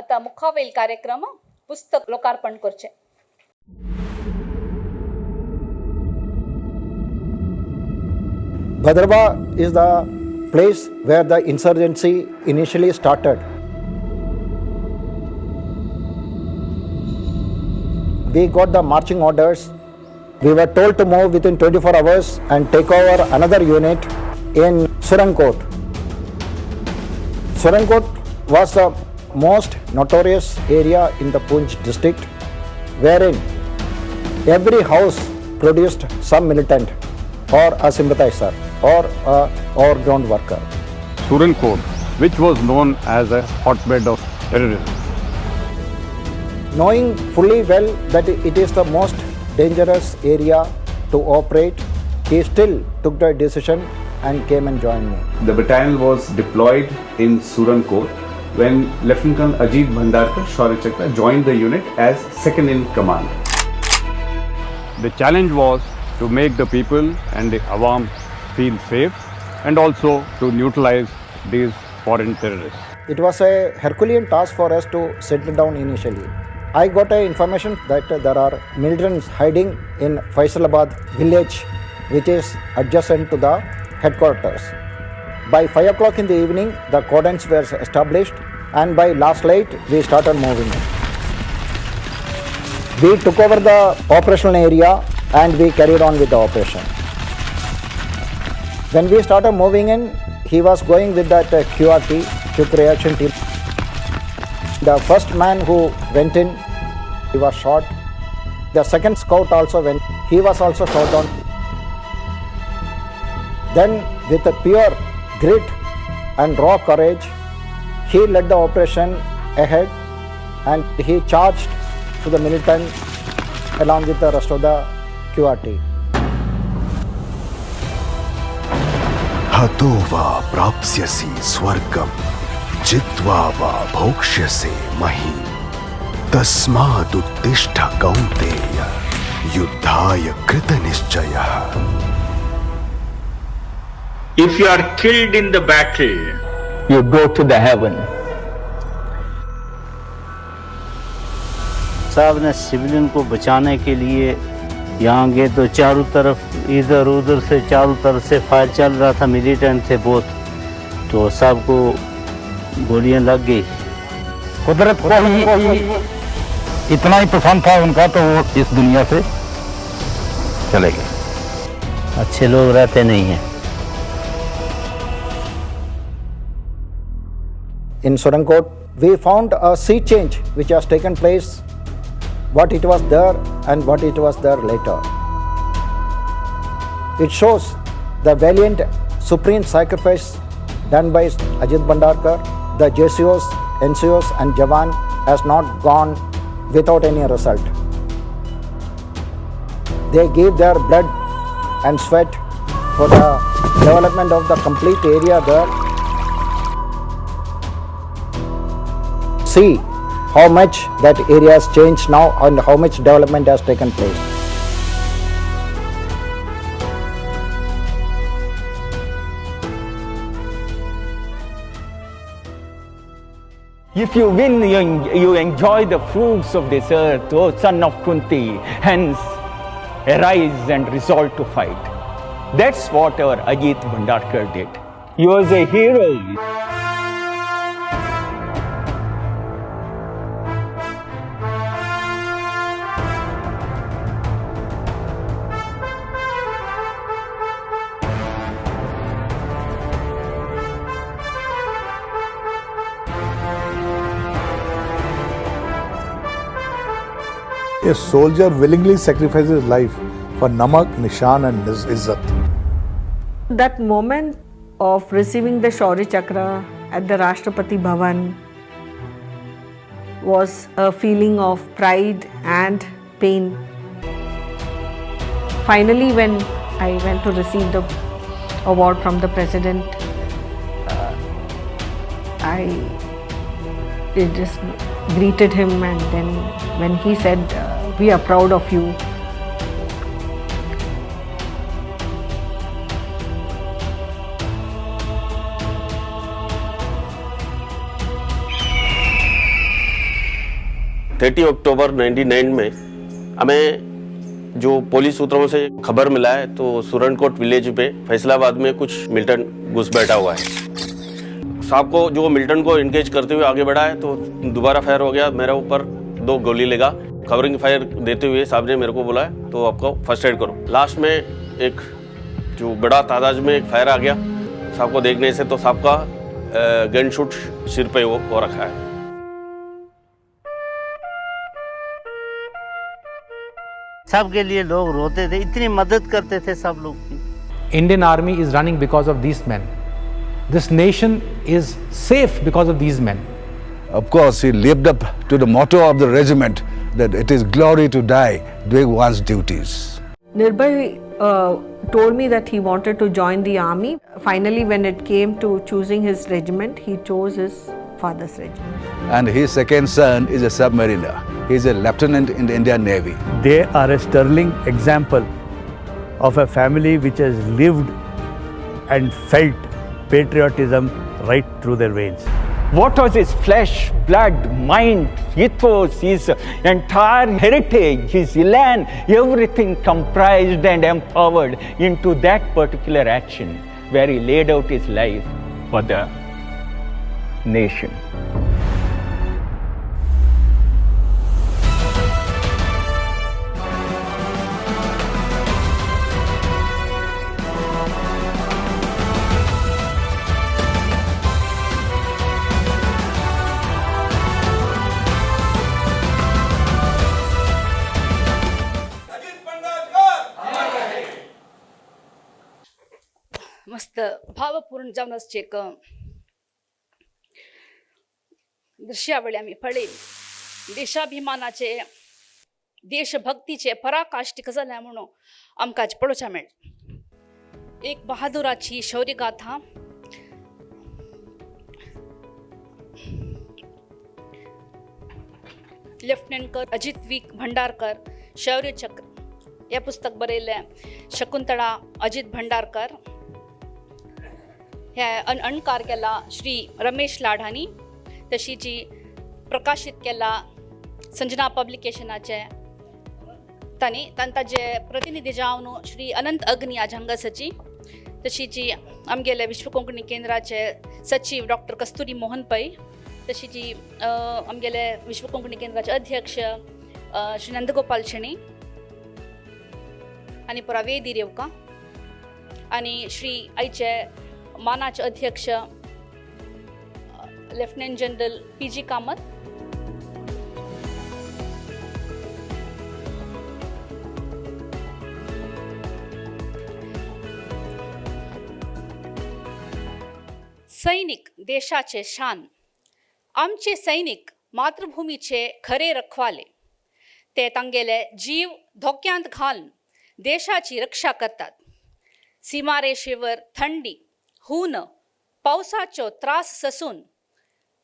आतां मुखावयल कार्यक्रम पुस्तक लोकार्पण करचें. Bhaderwah is the place where the insurgency initially started. We got the marching orders. We were told to move within 24 hours and take over another unit in Surankot. Surankot was the most notorious area in the Poonch district, wherein every house produced some militant or a sympathizer or a overground worker. Surankot, which was known as a hotbed of terrorism. Knowing fully well that it is the most dangerous area to operate, he still took the decision and came and joined me. The battalion was deployed in Surankot when Lieutenant Colonel Ajit Bhandarkar, Shaurya Chakra, joined the unit as second in command. The challenge was to make the people and the Awam feel safe and also to neutralize these foreign terrorists. It was a Herculean task for us to settle down initially. I got a information that there are militants hiding in Faisalabad village, which is adjacent to the headquarters. By 5 o'clock in the evening, the cordons were established, and by last light, we started moving. We took over the operational area and we carried on with the operation. When we started moving in, he was going with that QRT, Quick Reaction Team. The first man who went in, he was shot. The second scout also went, he was also shot down. Then with a pure grit and raw courage, he led the operation ahead and he charged to the militant along with the rest of the QRT. हतो वा प्राप्स्यसि स्वर्गं जित्वा वा भोक्ष्यसे महीम् तस्मादुत्तिष्ठ कौन्तेय युद्धाय कृतनिश्चयः. If you are killed in the battle, you go to the heaven. साहब ने civilian को बचाने K लिए यहाँ गए तो चारों तरफ इधर उधर से चारों तरफ से फायर चल रहा था, मिलिटेंट थे बहुत, तो साहब को गोलियां लग गई। कुदरत को ही इतना ही पसंद था उनका, तो वो इस दुनिया से चले गए। अच्छे लोग रहते नहीं हैं। In Surankot, we found a sea change which has taken place, what it was there and what it was there later. It shows the valiant supreme sacrifice done by Ajit Bhandarkar, the JCOs, NCOs and Jawan has not gone without any result. They gave their blood and sweat for the development of the complete area there. See how much that area has changed now and how much development has taken place. If you win, you enjoy the fruits of this earth, O son of Kunti. Hence, arise and resolve to fight. That's what our Ajit Bhandarkar did. He was a hero. A soldier willingly sacrifices his life for namak, nishan and his izzat. That moment of receiving the Shaurya Chakra at the Rashtrapati Bhavan was a feeling of pride and pain. Finally, when I went to receive the award from the president, I just greeted him, and then when he said, "We are proud of you," 30 अक्टूबर 99 में हमें जो police सूत्रों से खबर मिला है तो Surankote village pay Faisalabad में कुछ militant घुस बैठा हुआ है। साहब को जो मिलिटेंट को एंगेज करते हुए आगे बढ़ा है तो दोबारा फायर हो गया, मेरे ऊपर 2 गोली लगा। कवरिंग फायर देते हुए साहब ने मेरे को बोला तो आपको फर्स्ट एड करो। लास्ट में एक जो बड़ा तादाद में एक फायर आ गया साहब को देखने से, तो साहब का गन शूट सिर पे वो रखा है। सबके लिए लोग रोते थे, इतनी मदद करते थे सब लोग की। Indian Army is running because of these men. This nation is safe because of these men. Of course, he lived up to the motto of the regiment that it is glory to die doing one's duties. Nirbhay told me that he wanted to join the army. Finally, when it came to choosing his regiment, he chose his father's regiment. And his second son is a submariner. He is a lieutenant in the Indian Navy. They are a sterling example of a family which has lived and felt patriotism right through their veins. What was his flesh, blood, mind, ethos, his entire heritage, his elan, everything comprised and empowered into that particular action where he laid out his life for the nation. मस्त भावपूर्ण जावन आसचें एक दृश्यावळी आमी पळयली। देशाभिमानाचे, देशभक्तीचे पराकाष्ठीक जाल्या म्हणून आमकां पळोवचें मेळ्ळें। एक बहादुराची शौर्यगाथा, लेफ्टनंट अजित we Bhandarkar शौर्यचक्र हें पुस्तक बरयल्लें शकुंतळा अजित भंडारकर, हे अणकार केला श्री रमेश लाडानी, तशीची प्रकाशीत केला संजना पब्लिकेशनाचे तांणी तांचे प्रतिनिधी जावन श्री अनंत अग्नी आज हांगासची, तशीची आमगेले विश्व कोंकणी केंद्राचे सचीव डॉक्टर कस्तुरी मोहन पै, तशीची आमगेले विश्व कोंकणी केंद्राचे अध्यक्ष श्री नंदगोपाल शेणी आनी पुरा वेदी रेवका आनी श्री आयचे मानाचे अध्यक्ष lieutenant general P G Kamat, सैनिक देशाचे शान, आमचे सैनिक मातृभूमीचे खरे रखवाले, ते तांगेले जीव धोक्यांत घालून देशाची रक्षा करतात। सीमारेषेवर थंडी, हून, पावसाचो त्रास ससून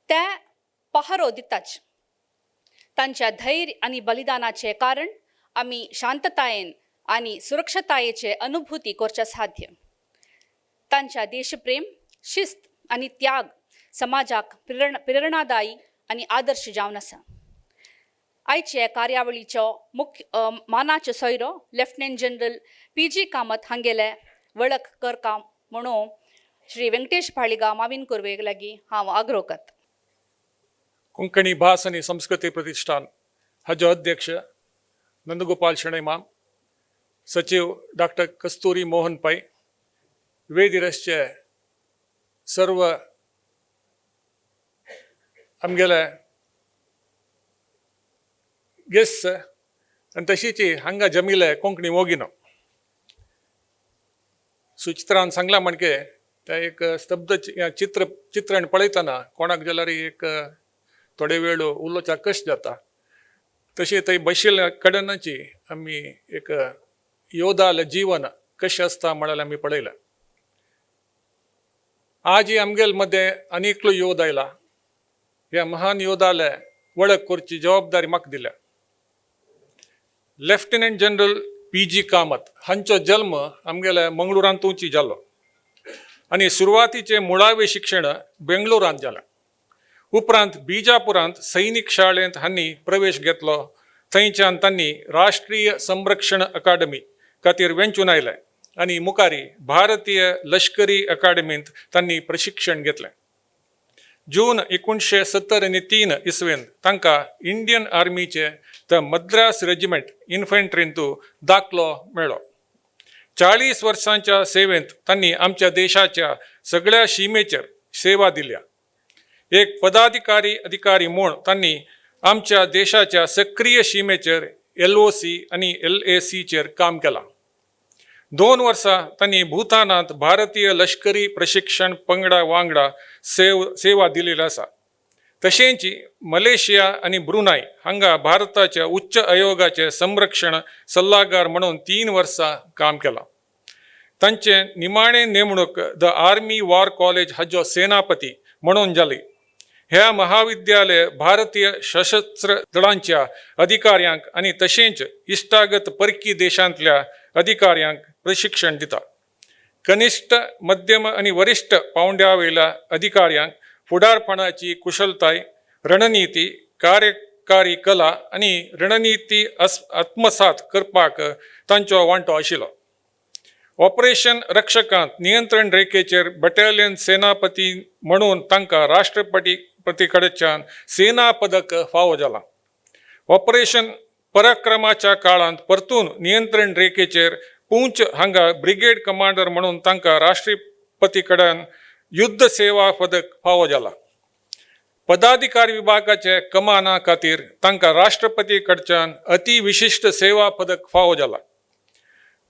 ते पहारो दिताच। तांच्या धैर्य आनी बलिदानाचे कारण आमी शांततायेन आनी सुरक्षतायेचे अनुभूती करच्या साध्य। तांच्या देशप्रेम, शिस्त आनी त्याग समाजाक प्रेरणादायी आनी आदर्श जावन आसा। आयचे कार्यावळीचो मुख्य मानाचो सोयरो lieutenant general P G Kamat हांगेले वळख करका म्हणून श्री वेंकटेश पाळिगा माविन कुर्वे लागीं हांव आग्रो करता। कोंकणी भास आनी संस्कृती प्रतिष्ठान हाजो अध्यक्ष नंदगोपाल शेणै माम, सचिव डॉक्टर कस्तुरी मोहन पै, वेदिरसचे सर्व आमगेले गेस्ट आनी तशीच हांगा जमिल्ले कोंकणी मोगिनो। सुचित्रान सांगला म्हणके ते एक स्तब्ध चित्र चित्रण पळयतना कोणाक जाल्यार एक थोडे वेळ उलोवच्याक कश्ट जाता, तशें थंय बशिल्ल्या कडेनची आमी एक योधालें जीवन कशें आसता म्हळ्यार आमी पळयलें। आज आमगेले मदें आनी एकलो योध आयला, ह्या महान योधाले वळख करची जबाबदारी म्हाका दिल्या। Lieutenant general P G Kamat हांचो जल्म आमगेल्या मंगळुरांतूची जालो आनी सुरवातीचें मुळावें शिक्षण बेंगलोरांत जालें। उपरांत बिजापुरांत सैनीक शाळेंत हांणी प्रवेश घेतलो. थंयच्यान तांणी राष्ट्रीय संरक्षण अकादमी खातीर वेंचून आयले आनी मुखारी भारतीय लश्करी अकादमींत तांणी प्रशिक्षण घेतलें. जून 1973 इसवेंत तांकां इंडियन आर्मीचे the Madras regiment इन्फंट्रींतू दाखलो मेळ्ळो. 40 वर्सांच्या सेवेंत तांणी आमच्या देशाच्या सगळ्या शिमेचेर सेवा दिल्या. एक पदाधिकारी अधिकारी म्हूण तांणी आमच्या देशाच्या सक्रीय शिमेचेर LOC आनी LACचेर काम केलां. 2 वर्सां तांणी भूतानांत भारतीय लश्करी प्रशिक्षण पंगडा वांगडा सेवा दिलेली आसा. तशेंच मलेशिया आनी ब्रुनाय हांगा भारताच्या उच्च आयोगाचे संरक्षण सल्लागार म्हणून 3 वर्सां काम केलां. तांचे निमाणे नेमणूक the army war college हाजो सेनापती म्हणून जाली. ह्या महाविद्यालय भारतीय सशस्त्र दळांच्या अधिकाऱ्यांक आनी तशेंच इश्टागत परकी देशांतल्या अधिकाऱ्यांक प्रशिक्षण दिता. कनिश्ठ, मध्यम आनी वरिश्ठ पावंड्या वयल्या अधिकाऱ्यांक फुडारपणाची कुशलताय, रणनिती, कार्यकारी कला आनी रणनिती आत्मसात करपाक तांचो वांटो आशिल्लो. ऑपरेशन रक्षकांत नियंत्रण रेखेचेर बटालियन सेनापती म्हणून तांकां राष्ट्रपती कडच्यान सेना पदक फावो जालां. ऑपरेशन पराक्रमाच्या काळांत परतून नियंत्रण रेखेचेर पूंच हांगा ब्रिगेड कमांडर म्हणून तांकां राष्ट्रपती कडेन युद्ध सेवा पदक फावो जालां. पदाधिकारी विभागाचे कमाना खातीर तांकां राष्ट्रपती कडच्यान अतिविशिश्ट सेवा पदक फावो जालां.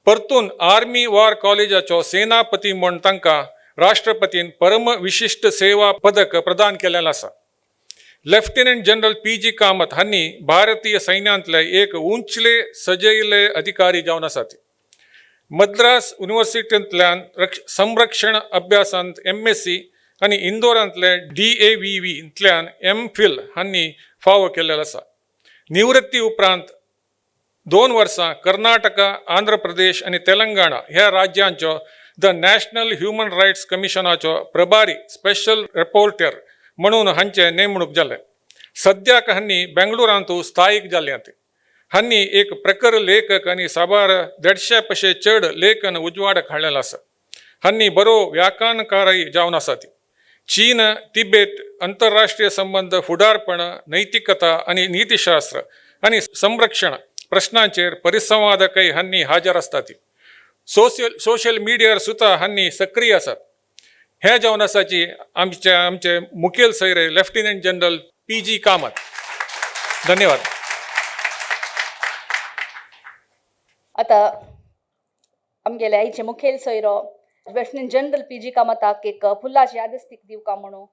परतून आर्मी वॉर कॉलेजाचो सेनापती म्हूण तांकां राष्ट्रपतीन परम विशिश्ट सेवा पदक प्रदान केल्लें आसा. लेफ्टिनंट जनरल PG Kamat हांणी भारतीय सैन्यांतले एक उंचले सजयले अधिकारी जावन आसात. मद्रास युनिव्हर्सिटींतल्यान संरक्षण अभ्यासांत MSc आनी इंदोरांतले DAVVंतल्यान MPhil हांणी फावो केल्लें आसा. निवृत्ती उपरांत 2 वर्सां कर्नाटका, आंध्र प्रदेश आनी तेलंगाणा ह्या राज्यांचो the national human rights कमिशनाचो प्रभारी स्पेशल रिपोर्टर म्हणून हांचे नेमणूक जालें. सद्याक हांणी बेंगळुरांत स्थायीक जाल्यात. हांणी एक प्रखर लेखक आनी साबार 150 पशे चड लेखन उजवाडाक हाडलेलें आसा. हांणी बरो व्याकरणकारय जावन आसात. चीन, तिबेट, आंतरराष्ट्रीय संबंद, फुडारपण, नैतिकता आनी नीतिशास्त्र आनी संरक्षण प्रश्नांचेर परिसंवादकय हांणी हाजीर आसतात. सोशल मिडियार सुद्दां हांणी सक्रीय आसात. हे जावन आसाची आमचे आमचे मुखेल सैरे लेफ्टिनंट जनरल PG Kamat. धन्यवाद. आतां आमगेले आयचे मुखेल सोयरो लेफ्टिनंट जनरल PG कामताक एक फुलाची यादस्तीक दिवका म्हणून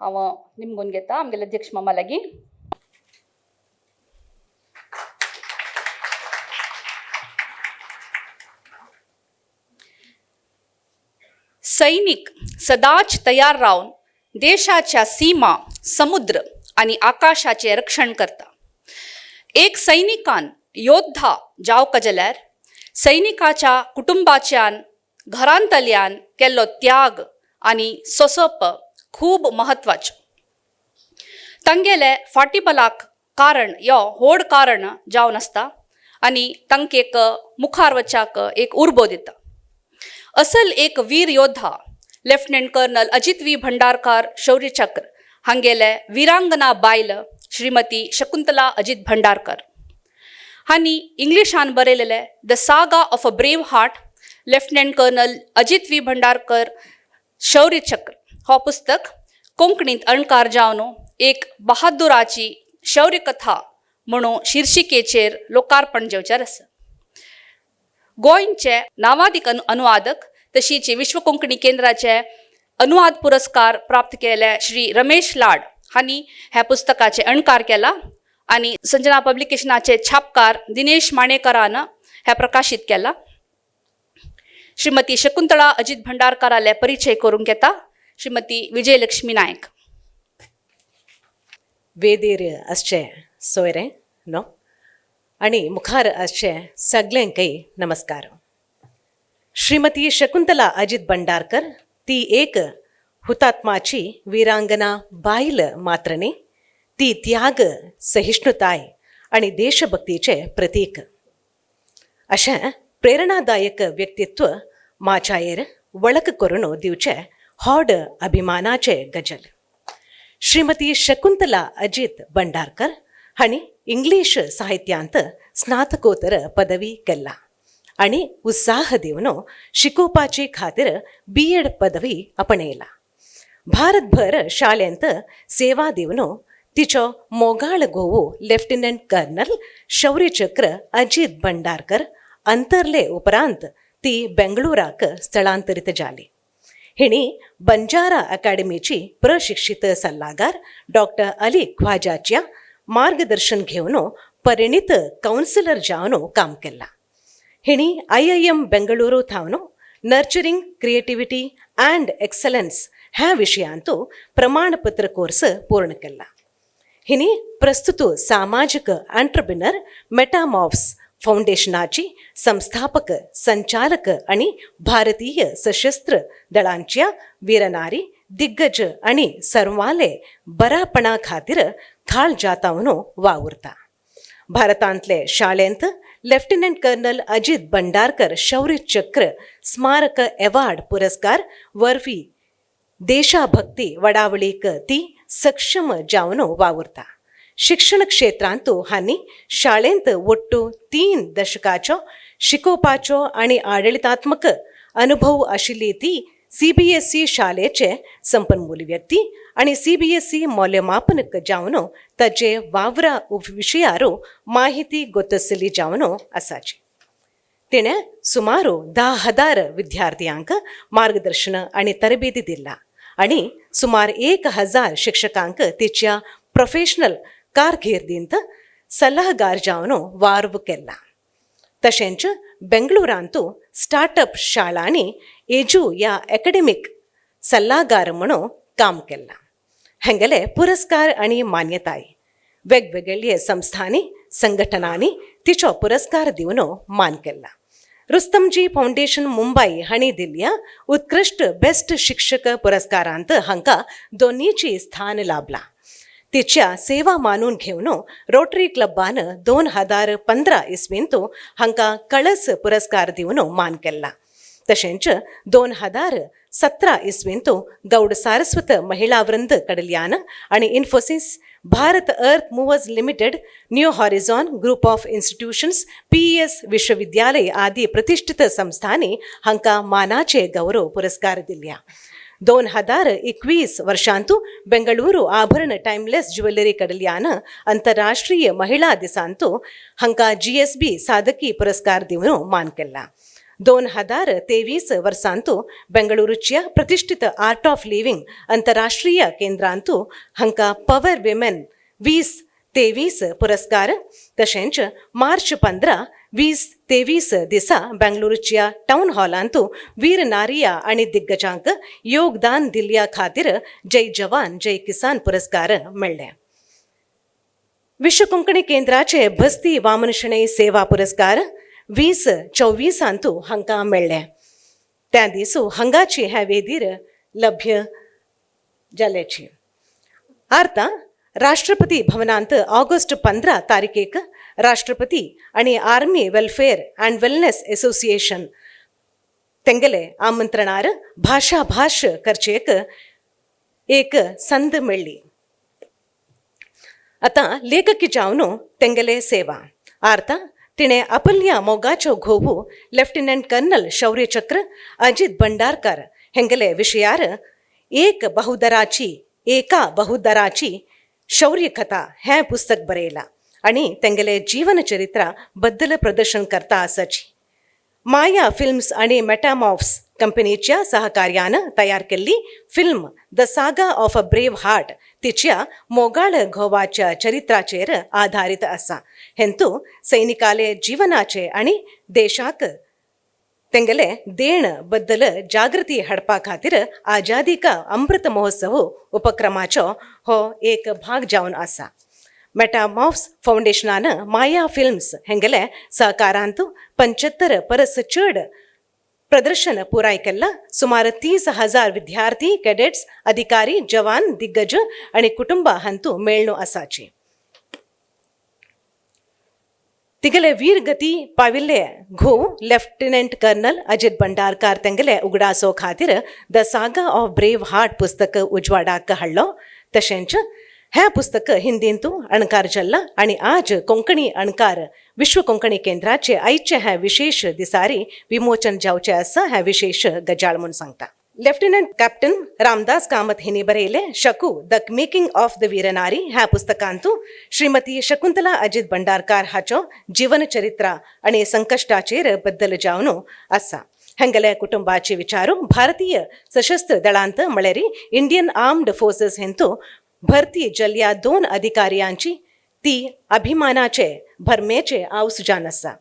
हांव निमगून घेता आमगेले अध्यक्ष मामा लागीं. सैनिक सदांच तयार रावन देशाच्या सीमा, समुद्र आनी आकाशाचें रक्षण करता. एक सैनिकान योद्धा जावंक जाल्यार सैनिकाच्या कुटुंबाच्यान, घरांतल्यान केल्लो त्याग आनी सोंसप खूब म्हत्वाचें. तांगेले फाटीबलाक कारण यो व्हड कारण जावन आसता आनी तांकां एक मुखार वच्याक एक उर्बो दिता. असल एक वीर योद्धा lieutenant colonel Ajit V Bhandarkar Shaurya Chakra हांगेले विरांगना बायल श्रीमती शकुंतला अजित भंडारकर हांणी इंग्लिशान बरयलेले the saga of a brave heart lieutenant colonel Ajit V Bhandarkar Shaurya Chakra हो पुस्तक कोंकणींत अणकार जावन एक बहादुराची शौर्यकथा म्हणून शिर्शिकेचेर लोकार्पण जेवचेर आसा. गोंयचे नावादीक अनुवादक तशीच विश्व कोंकणी केंद्राचे अनुवाद पुरस्कार प्राप्त केले श्री रमेश लाड हांणी ह्या पुस्तकाचे अणकार केला आनी संजना पब्लिकेशनाचे छापकार दिनेश माणेकरान हे प्रकाशीत केला. श्रीमती शकुंतळा अजित भंडारकाराले परिचय करूंक येता श्रीमती विजयलक्ष्मी नायक. वेदीर आसचे सोयरे न्हू आनी मुखार आसचे सगल्यांकय नमस्कार. श्रीमती शकुंतला अजित भंडारकर ती एक हुतात्माची वीरांगना बायल मात्र न्ही, ती त्याग, सहिष्णुताय आनी देशभक्तीचें प्रतीक. अशें प्रेरणादायक व्यक्तित्व माचायेर वळख करून दिवचें होड अभिमानाचें गजल. श्रीमती शकुंतला अजित भंडारकर हांणी इंग्लीश साहित्यांत स्नातकोत्तर पदवी केला आनी उत्साह दिवन शिकोवपाचे खातीर बी एड पदवी आपणयला. भारतभर शाळेंत सेवा दिवन तिचो मोगाळ घोव लेफ्टिनंट कर्नल शौर्यचक्र अजित भंडारकर अंतरले उपरांत ती बेंगळुराक स्थलांतरीत जाली. हिणी बंजारा अकादमीची प्रशिक्षित सल्लागार डॉक्टर अली ख्वाजाच्या मार्गदर्शन घेवन परिणीत कावन्सिलर जावन काम केलां. हिणी IIM Bengaluru थावन नर्चरिंग क्रिएटिविटी अँड एक्सलन्स ह्या विशयांत प्रमाणपत्र कोर्स पूर्ण केला. हिणी प्रस्तुत सामाजीक एंटरप्रिनर मेटामॉफ्स फाउंडेशनाची संस्थापक संचालक आनी भारतीय सशस्त्र दळांच्या वीरनारी दिग्गज आनी सर्वाले बरापणा खातीर खाल जातावन वावुरता. भारतांतले शाळेंत लेफ्टिनंट कर्नल अजित भंडारकर शौर्य चक्र स्मारक एवॉर्ड पुरस्कार वरवीं देशाभक्ती वडावळीक ती सक्षम जावन वावुरता. शिक्षण क्षेत्रांत हांणी शाळेंत ಒಟ್ಟು 3 दशकाचो शिकोवपाचो आनी आडळितात्मक अनुभव आशिल्ली ती CBSE शाळेचे संपन्मूल व्यक्ती आनी CBSE मौल्यमापनक जावन ताजे वावरा विशयार माहिती गोतसली जावन आसाची. तिणें सुमार 10,000 विद्यार्थ्यांक मार्गदर्शन आनी तरबेती दिला आनी सुमार 1,000 शिक्षकांक तिच्या प्रोफेशनल कारकिर्दींत सल्लागार जावन वावर केला. तशेंच बेंगळुरांत स्टार्टअप शाळांनी एजू ह्या एकडेमीक सल्लागार म्हणून काम केलां. हांगेले पुरस्कार आनी मान्यताय वेगवेगळ्या संस्थांनी संघटनांनी तिचो पुरस्कार दिवन मान केला. रुस्तमजी फावंडेशन मुंबय हांणी दिल्ल्या उत्कृश्ट बेस्ट शिक्षक पुरस्कारांत हांकां दोनीची स्थान लाभलां. तिच्या सेवा मानून घेवन रोटरी क्लबान 2015 इस्वींत हांकां कळस पुरस्कार दिवन मान केला. तशेंच 2017 इस्वींत गौड सारस्वत महिला वृंद कडल्यान आनी Infosys, Bharat Earth Movers Limited, New Horizon Group of Institutions, PES विश्वविद्यालय आदी प्रतिष्ठित संस्थांनी हांकां मानाचे गौरव पुरस्कार दिल्या. 2021 वर्षांत बेंगळुरू आभरण टायमलेस ज्युवेलरी कडल्यान अंतरराष्ट्रीय महिला दिसांत हांकां GSB साधकी पुरस्कार दिवन मान केला. 2023 वर्सांत बेंगळुरूच्या प्रतिष्ठित आर्ट ऑफ लिव्हिंग अंतरराष्ट्रीय केंद्रांत हांकां पॉवर विमेन 2023 पुरस्कार तशेंच मार्च 15, 2023 दिसा बेंगळुरूच्या टावन हॉलांत वीर नारिया आनी दिग्गजांक योगदान दिल्ल्या खातीर जय जवान जय किसान पुरस्कार मेळ्ळे. विश्व कोंकणी केंद्राचे बस्ती वामन शणै सेवा पुरस्कार 2024 हांकां मेळ्ळे. त्या दिसू हांगाची ह्या वेदीर लभ्य जाल्याची. आतां राष्ट्रपती भवनांत ऑगस्ट 15 तारखेक राष्ट्रपती आनी Army Welfare and Wellness Association तेंगेले आमंत्रणार भाशा भाश करचेक एक संद मेळ्ळी. आतां लेखकी जावन तेंगेले सेवा. आतां तिणें आपल्या मोगाचो घोव लेफ्टिनंट कर्नल शौर्यचक्र अजित भंडारकर हेंगेले विशयार एक बहुदराची एका बहुदराची शौर्यकथा हें पुस्तक बरयलां आनी तेंगेले जीवन चरित्रा बद्दल प्रदर्शन करता आसाची. माया फिल्म्स आनी मेटामॉफ्स कंपनीच्या सहकार्यान तयार केल्ली film The Saga of a Brave Heart तिच्या मोगाळ घोवाच्या चरित्राचेर आधारीत आसा. हेंतू सैनिकाले जीवनाचे आनी देशाक तेंगेले देण बद्दल जागृती हाडपा खातीर आजादी का अमृत महोत्सव उपक्रमाचो हो एक भाग जावन आसा. मेटामॉफ्स फावंडेशनान माया फिल्म्स हेंगेले सहकारांत 75 परस चड प्रदर्शन पुराय केल्लां. सुमार 30,000 विद्यार्थी, कॅडेट्स, अधिकारी, जवान, दिग्गज आनी कुटुंबां हांतू मेळणू आसाची. तिगेले वीरगती पाविल्ले घोव लेफ्टिनंट कर्नल अजित भंडारकार तेंगेले उगडासो खातीर the saga of brave heart पुस्तक उजवाडाक हाडलो. तशेंच हें पुस्तक हिंदींतू अणकार जाल्लां आनी आज कोंकणी अणकार विश्व कोंकणी केंद्राचे आयचे हें विशेश दिसारी विमोचन जावचें आसा, हें विशेश गजाल म्हूण सांगता. लेफ्टिनंट कॅप्टन रामदास कामत हिनी बरयले Shaku the making of the Veernari ह्या पुस्तकांतू श्रीमती शकुंतला अजित भंडारकार हाचो जीवन चरित्र आनी संकश्टाचेर बद्दल जावन आसा. हेंगेले कुटुंबाचे विचारू भारतीय सशस्त्र दळांत म्हळ्यार इंडियन आर्म्ड फोर्सेस हेंतू भरती जल्ल्या 2 अधिकाऱ्यांची ती अभिमानाचे भरमेचे आवस जावन आसा.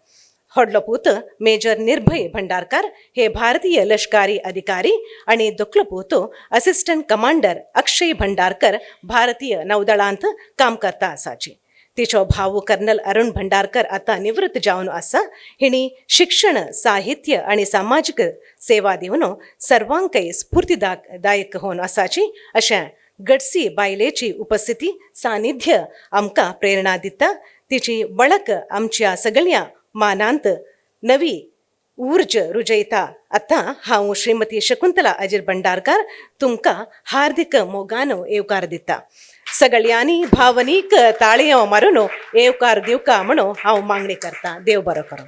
व्हडलो पूत मेजर निर्भय भंडारकार हे भारतीय लष्करी अधिकारी आनी धाकलो पूत असिस्टंट कमांडर अक्षय भंडारकर भारतीय नौदळांत काम करता आसाची. तिचो भाऊ कर्नल अरुण भंडारकर आतां निवृत्त जावन आसा. हिणी शिक्षण, साहित्य आनी सामाजीक सेवा दिवन सर्वांकय स्फूर्तिदायक होवन आसाची. अशें गडसी बायलेची उपस्थिती सानिध्य आमकां प्रेरणा दिता. तिची वळख आमच्या सगळ्या मानांत नवी ऊर्ज रुजयता. आतां हांव श्रीमती शकुंतला अजीर भंडारकार तुमकां हार्दिक मोगान येवकार दिता. सगळ्यांनी भावनीक ताळयो मारून येवकार दिवका म्हणून हांव मागणी करता. देव बरो करूं.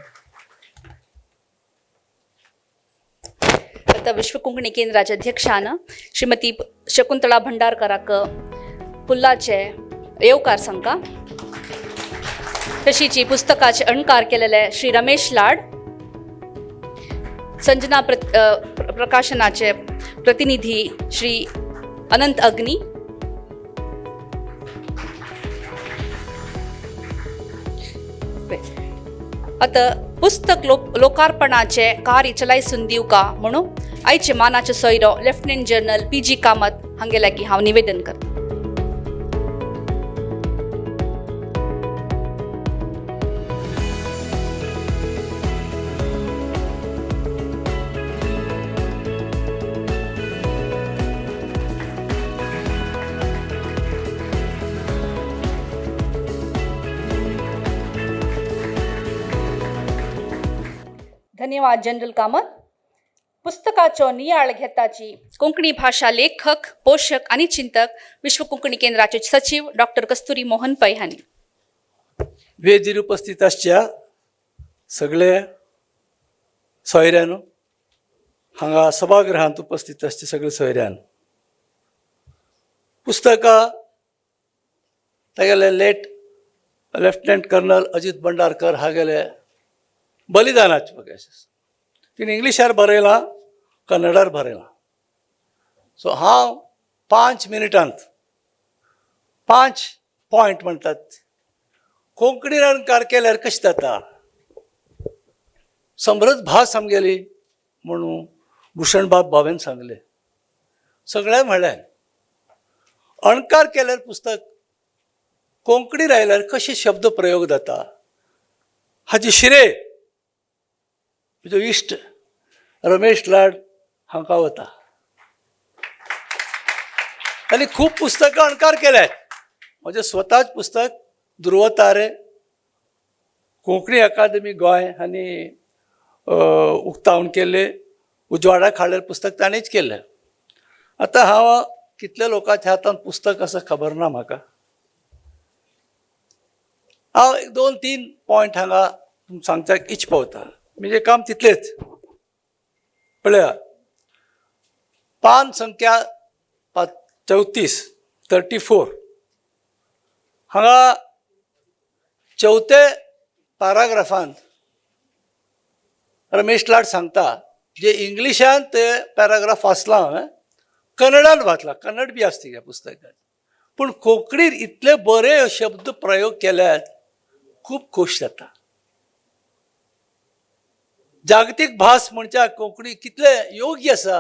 आतां विश्व कोंकणी केंद्राचे अध्यक्षान श्रीमती शकुंतला भंडारकराक पुल्लाचे येवकार सांगका. तशीची पुस्तकाचे अणकार केलेले श्री रमेश लाड, संजना प्रकाशनाचे प्रतिनिधी श्री अनंत अग्नी, आतां पुस्तक लोकार्पणाचे कार्य चलायसून दिवका म्हणून आयचे मानाचे सोयरो लेफ्टनंट जनरल PG Kamat हांगे लागीं हांव निवेदन करता. धन्यवाद जनरल कामत. पुस्तकाचो नियाळ घेताची कोंकणी भाशा लेखक, पोषक आनी चिंतक विश्व कोंकणी केंद्राचे सचिव डॉक्टर कस्तुरी मोहन पै हांणी. वेदीर उपस्थित आसच्या सगळे सोयऱ्यान, हांगा सभागृहांत उपस्थित आसचे सगळे सोयऱ्यान, पुस्तकां तागेले late lieutenant colonel Ajit Bhandarkar हागेले बलिदानाचे बघ तिणें इंग्लिशार बरयलां, कन्नडार बरयलां. सो हांव 5 मिनटांत 5 पॉयंट म्हणटात कोंकणी अणकार केल्यार कशें जाता. समृद्ध भास आमगेली म्हणून भूषणबाब भावेन सांगलें, सगळें म्हणलें. अणकार केल्यार पुस्तक कोंकणी रायल्यार कशे शब्द प्रयोग जाता हाची शिरे म्हजो इश्ट रमेश लाड हांकां वता. आनी खूब पुस्तकां अणकार केल्यात. म्हजें स्वताच पुस्तक ध्रुवतारे कोंकणी अकादमी गोंय आनी उक्तावण केल्लें, उजवाडाक हाडलें पुस्तक ताणेंच केल्लें. आतां हांव कितल्या लोकांच्या हातान पुस्तक आसा खबर ना म्हाका. हांव 2-3 पॉयंट हांगा सांगच्याक इच पावता. म्हणजे काम तितलेच. पळया, पान संख्या 34 34 हांगा चवथे पॅराग्राफांत रमेश लाड सांगता, जे इंग्लिशान ते पॅराग्राफ वाचला हांवें, कन्नडान वाचला, कन्नड बी आसता ह्या पुस्तकांत, पूण कोंकणीर इतले बरे शब्द प्रयोग केल्यात खूब खोश जाता. जागतीक भास म्हणच्या कोंकणी कितले योग्य आसा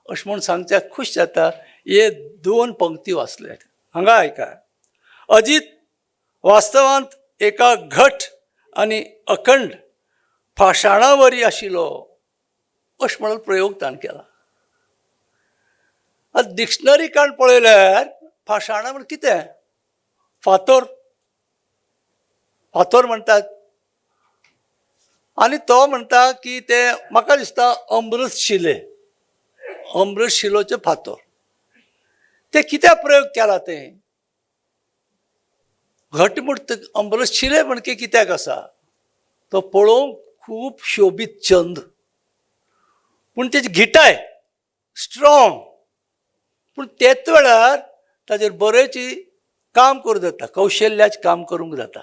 अशें म्हूण सांगच्याक खूश जाता. हे 2 पंक्ती वाचले हांगा आयका. अजित वास्तवांत एका घट आनी अखंड पाशाणा वरी आशिल्लो अशें म्हणून प्रयोग ताणें केला. आतां डिक्शनरी काडून पळयल्यार पाशाणां म्हण कितें, फातोर, फातोर म्हणटात. आनी तो म्हणटा की ते म्हाका दिसता अमृतशिले, अमृतशिलोचे फातोर. ते कित्याक प्रयोग केला ते घटमूट अमृतशिले म्हणके कित्याक आसा, तो पळोवंक खूब शोबीत चंद, पूण तेजी घिटाय स्ट्रॉंग, पूण तेच वेळार ताजेर बरेंच काम करूंक जाता, कौशल्याचें काम करूंक जाता.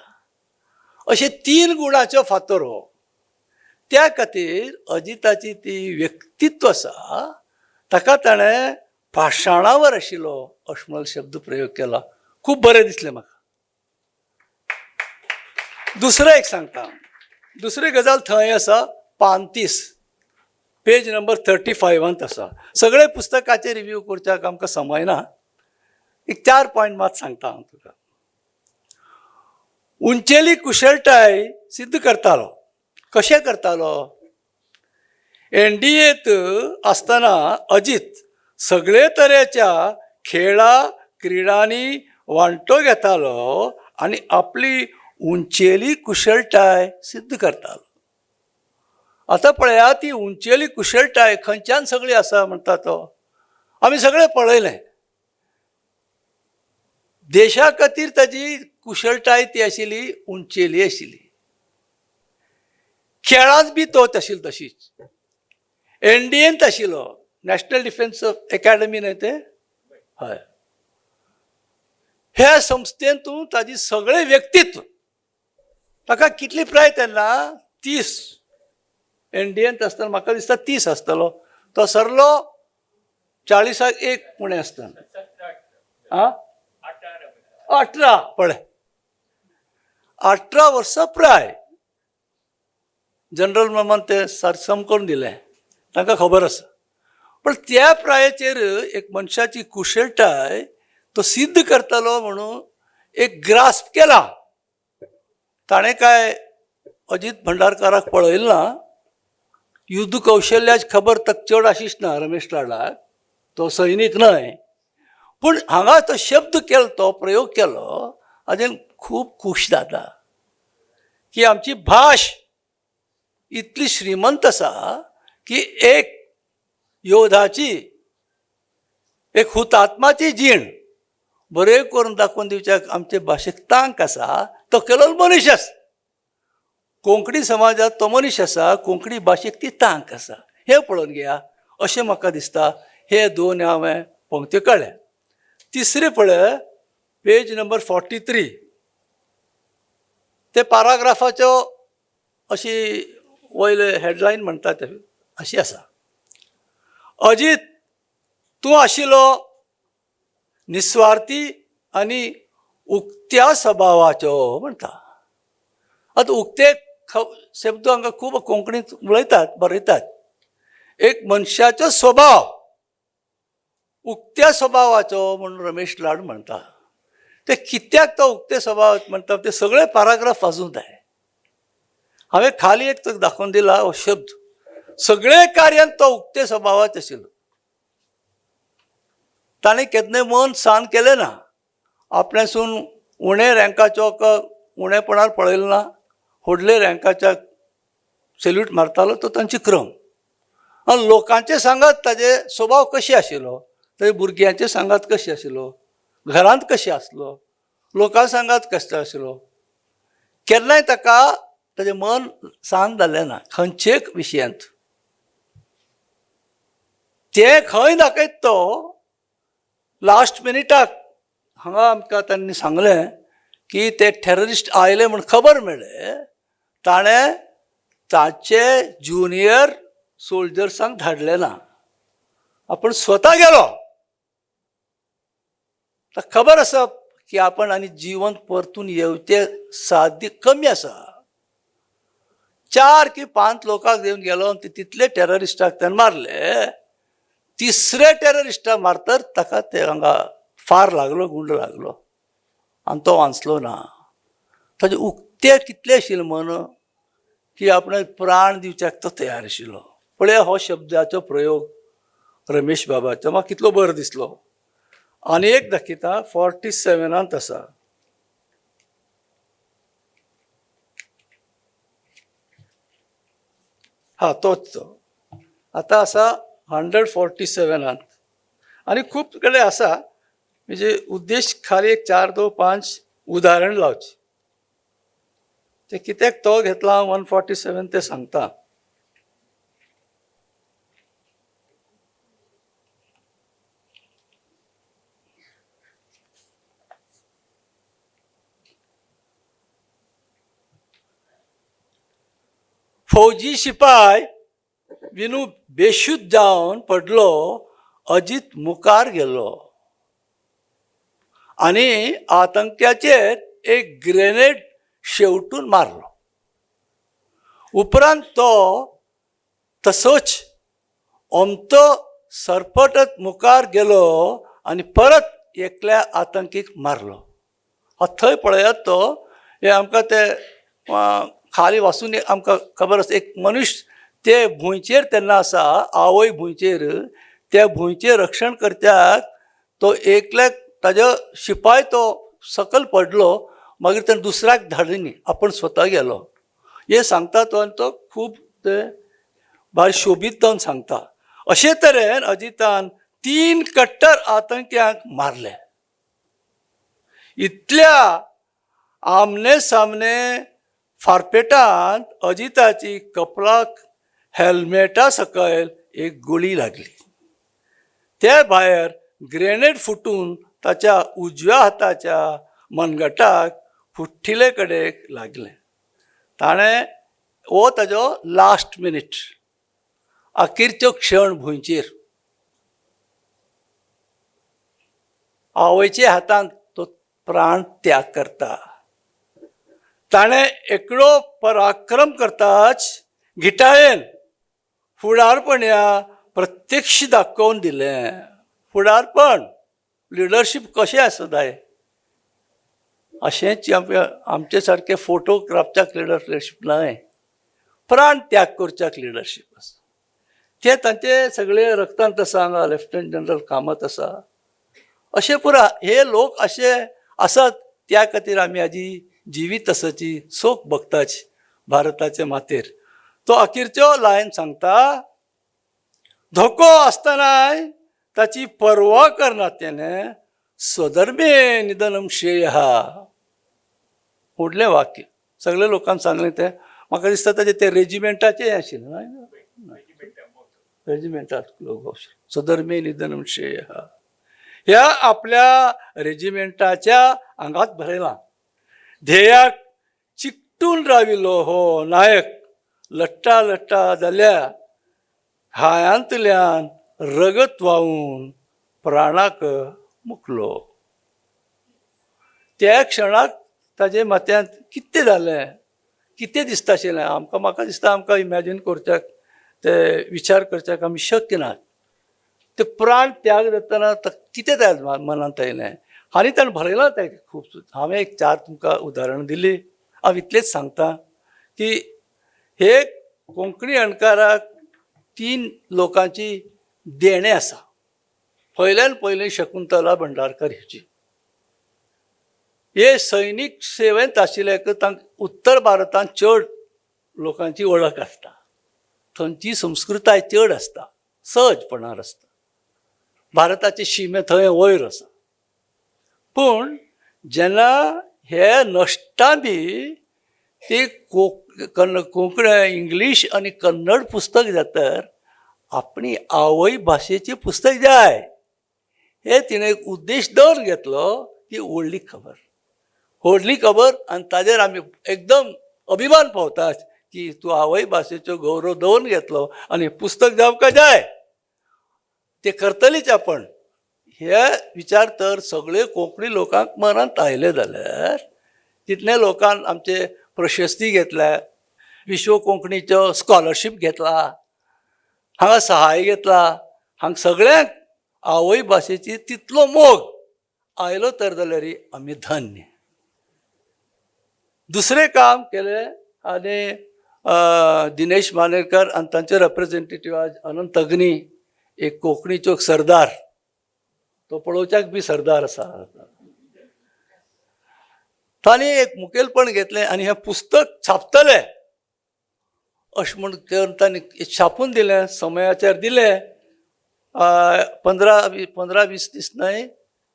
अशे तीन गुणाचो फातोर हो. त्या खातीर अजिताची ती व्यक्तित्व आसा ताका ताणें पाशाणावर आशिल्लो अशें म्हणून शब्द प्रयोग केला. खूब बरें दिसलें म्हाका. दुसरें एक सांगता, दुसरी गजाल थंय आसा 35 पेज नंबर 35 आसा. सगळे पुस्तकाचे रिव्यू करच्याक आमकां समय ना, एक 4 पॉयंट मात सांगता हांव तुका. उंचेली कुशळटाय सिद्ध करतालो. कशें करतालो? एनडीएत आसतना अजीत सगळे तरेच्या खेळा क्रिडांनी वांटो घेतालो आनी आपली उंचेली कुशळटाय सिद्ध करतालो. आतां पळया ती उंचेली कुशळटाय खंयच्यान सगळी आसा म्हणटा तो, आमी सगळें पळयलें. देशा खातीर ताजी कुशळटाय ती आशिल्ली उंचेली आशिल्ली. खेळांत बी तो आशिल्लो तशीच. एनडीएंत आशिल्लो, नॅशनल डिफेन्स एकाडमी न्हय तें, हय, ह्या संस्थेंतून ताजी सगळें व्यक्तित्व. ताका कितली प्राय तेन्ना 30, एनडीएंत आसतना म्हाका दिसता 30 आसतलो, तो सरलो 40 एक उणें आसतना, आं 18, पळय 18 वर्सां प्राय. जनरल मामान तें सारकें करून दिलें, तांकां खबर आसा. पण त्या प्रायेचेर एक मनशाची कुशळटाय तो सिद्ध करतलो म्हणून एक ग्रास्प केला ताणें. काय अजीत भंडारकाराक पळयलें ना, युद्ध कौशल्याची खबर ताका चड आशिश ना रमेश लाडाक, तो सैनीक न्हय, पूण हांगा तो शब्द केलो, तो प्रयोग केलो, हाजेन खूब खूश जाता की आमची भाश इतली श्रीमंत आसा की एक योधाची, एक हुतात्माची जीण बरें करून दाखोवन दिवच्याक आमचे भाशेक तांक आसा. तो केलो मनीस आसा, कोंकणी समाजांत तो मनीस आसा, कोंकणी भाशेक ती तांक आसा, हें पळोवन घेया अशें म्हाका दिसता. हे दोन हांवें पंक्त्यो काडल्या. तिसरें पळय पेज नंबर 43, ते पाराग्राफाच्यो अशी वयले हेडलायन म्हणटा ते अशी आसा. अजीत तूं आशिल्लो निस्वार्थी आनी उक्त्या स्वभावाचो म्हणटा. आतां उक्ते शब्द हांगा खूब कोंकणींत उलयतात, बरयतात. एक मनशाचो स्वभाव उक्त्या स्वभावाचो म्हणून रमेश लाड म्हणटा. ते कित्याक तो उक्ते स्वभाव म्हणटा ते सगळे पाराग्राफ वाजूंक जाय. हांवें खाली एक तुका दाखोवन दिला हो शब्द, सगळे कार्यान तो उक्ते स्वभावाचो आशिल्लो. ताणें केन्नाय मन सान केलें ना, आपल्यासून उणे रँकाचो उणेपणार पळयलें ना, व्हडले रँकाच्या सॅल्यूट मारतालो तो तांची क्रम. आनी लोकांचे सांगात ताजे स्वभाव कशें आशिल्लो, ताजे भुरग्यांचे सांगात कशें आशिल्लो, घरांत कशें आसलो, लोकां सांगात कसो आशिल्लो, केन्नाय ताका ताजें मन सान जालें ना खंयचेच विशयांत. तें खंय दाखयत तो लास्ट मिनिटाक हांगा आमकां तांणी सांगलें की ते टेररिस्ट आयले म्हूण खबर मेळ्ळें, ताणें ताचे ज्युनियर सोल्जर्सांक धाडलें ना, आपूण स्वता गेलो. ताका खबर आसा की आपण आनी जिवन परतून येवचें साध्य कमी आसा. 4 की 5 लोकांक घेवन गेलो आनी तितले टेररिस्टाक ताणें मारले. तिसरे टेररिस्टाक मारतर ताका ते हांगा फार लागलो, गुंड लागलो आनी तो वांचलो ना. ताजे उक्ते कितले आशिल्ले मन की आपणे प्राण दिवच्याक तो तयार आशिल्लो. पळया हो शब्दाचो प्रयोग रमेश बाबाचो म्हाका कितलो बरो दिसलो. आनी एक दाखयता 47 आसा. हा तोच तो आतां आसा 147. आनी खूब कडेन आसा. म्हणजे उद्देश खाली एक 4 2 5 उदाहरण लावचें. ते कित्याक तो घेतला 147 ते सांगता. फौजी शिपाय विनू बेशुद्ध जावन पडलो. अजीत मुखार गेलो आनी आतंक्याचेर एक ग्रेनेड शेवटून मारलो. उपरांत तो तसोच अमतो सरपटत मुखार गेलो आनी परत एकल्या आतंकीक मारलो. थंय पळयात तो हे आमकां ते खाली वाचून आमकां खबर आसा. एक मनुष्य ते भुंयचेर तेन्ना आसा, आवय भुंयचेर, त्या भुंयचेर रक्षण करत्याक तो एकल्याक ताजो शिपाय तो सकल पडलो. मागीर तेणें दुसऱ्याक धाडली, आपण स्वता गेलो. हे सांगता तो आनी तो खूब ते भायर शोबीत जावन सांगता. अशे तरेन अजितान 3 कट्टर आतंक्यांक मारले. इतल्या आमने सामने फारपेटांत अजिताची कपलाक हेल्मेटा सकयल एक गोळी लागली. ते भायर ग्रेनेड फुटून ताच्या उजव्या हाताच्या मनगटाक फुटिल्ले कडेन लागलें. ताणें हो ताजो लास्ट मिनीट, अखेरचो क्षण भुंयचेर आवयच्या हातांत तो प्राण त्याग करता. ताणें एकलो पराक्रम करताच घिटायेन फुडारपण्या प्रत्यक्ष दाखोवन दिलें. फुडारपण, लिडरशीप कशें आसता जाय अशेंच आमचे सारके फोटोग्राफच्याक लिडरशीप न्हय, प्राण त्याग करच्याक लिडरशीप आसा. ते तांचे सगळे रक्तांत आसा. हांगा लेफ्टनंट जनरल कामत आसा. अशें पुरा हे लोक अशे आसात. त्या खातीर आमी आजी जिवीत आसाची सोक भोगताच भारताचे मातेर. तो अखेरच्यो लायन सांगता, धोको आसतनाय ताची पर्वा करना तेणें स्वधर्मे निधनम श्रेय. फुडलें वाक्य सगळे लोकांक सांगलें तें म्हाका दिसता ताजें तें रेजिमेंटाचें आशिल्लें, रेजिमेंटाक लोक स्वधर्मे निधनम श्रेय ह्या आपल्या रेजिमेंटाच्या आंगात भरयलां. ध्येयाक चिकटून राविल्लो हो नायक लट्टा लट्टा जाल्या घायांतल्यान रगत व्हांवून प्राणाक मुकलो. त्या क्षणाक ताजे माथ्यांत कितें जालें, कितें दिसता आशिल्लें आमकां, म्हाका दिसता आमकां इमॅजीन करच्याक, ते विचार करच्याक आमी शक्य ना. ते प्राण त्याग जातना कितें त्या मनांत आयलें आनी ताणें बरयलां तें खूब. हांवें एक 4 तुमकां उदाहरण दिली. हांव इतलेंच सांगता की हे कोंकणी अणकाराक 3 लोकांची देणें आसा. पयल्यान पयलें शकुंतला भंडारकर हेची. हे सैनीक सेवेंत आशिल्ले तांकां उत्तर भारतांत चड लोकांची वळख आसता, थंयची संस्कृताय चड आसता, सहजपणार आसता. भारताचे शिमे थंय वयर आसा. पूण जेन्ना हे नश्टा बी ते कोंकणी इंग्लीश आनी कन्नड पुस्तक जातर आपली आवय भाशेचें पुस्तक जाय हे तिणें एक उद्देश दवर घेतलो. ती व्हडली खबर, व्हडली खबर. आनी ताजेर आमी एकदम अभिमान पावतात की तूं आवय भाशेचो गौरव दवरून घेतलो आनी पुस्तक जावंक जाय, ते करतलीच आपण. हे विचार तर सगळे कोंकणी लोकांक मनांत आयले जाल्यार तितले लोकांक आमचे प्रशस्ती घेतल्या, विश्व कोंकणीचो स्कॉलरशीप घेतला, हांगा सहाय घेतला, हांगा सगळ्यांक आवय भाशेची तितलो मोग आयलो तर जाल्यार आमी धन्य. दुसरें काम केलें आनी दिनेश मानेरकर आनी तांचे रेप्रेजेंटेटिव्ह आज अनंत अग्नी, एक कोंकणीचो सरदार, तो पळोवच्याक बी सरदार आसा, तांणी एक मुखेलपण घेतलें आनी हें पुस्तक छापतलें अशें म्हूण तांणी छापून दिलें, समयाचेर दिलें. 15-20 दीस न्हय,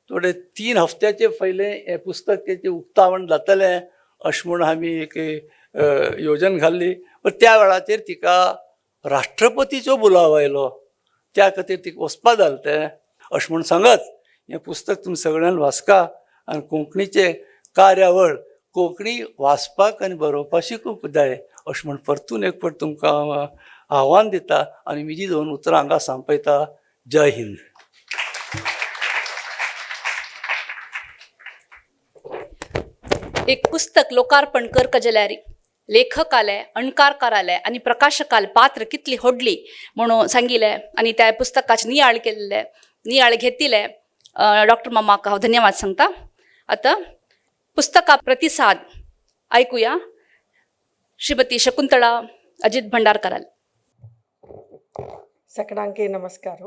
थोडे 3 हफ्त्याचे पयलें हें पुस्तक तेचें उक्तावण जातलें अशें म्हूण आमी एक योजन घाल्ली. पण त्या वेळाचेर तिका राष्ट्रपतीचो बुलाव आयलो, त्या खातीर तिका वचपा जालें तें. अशें म्हूण सांगत हें पुस्तक तुमी सगळ्यान वाचका आनी कोंकणीचें कार्यावळ कोंकणी वाचपाक आनी बरोवपाक शिकूंक जाय अशें म्हूण परतून एक फावट तुमकां हांव आव्हान दिता आनी म्हजी 2 उतरां हांगा सांपयता. जय हिंद. एक पुस्तक लोकार्पण करका जाल्यार लेखकाले, अणकारकाराले आनी प्रकाशकाले पात्र कितली होडली म्हणून सांगिलें आनी त्या पुस्तकाचे नियाळ केल्ले, नियाळ घेतिले डॉक्टर मामाक हांव धन्यवाद सांगता. आतां पुस्तका प्रतिसाद आयकुया श्रीमती शकुंतळा अजित भंडारकराल. सकडांके नमस्कार.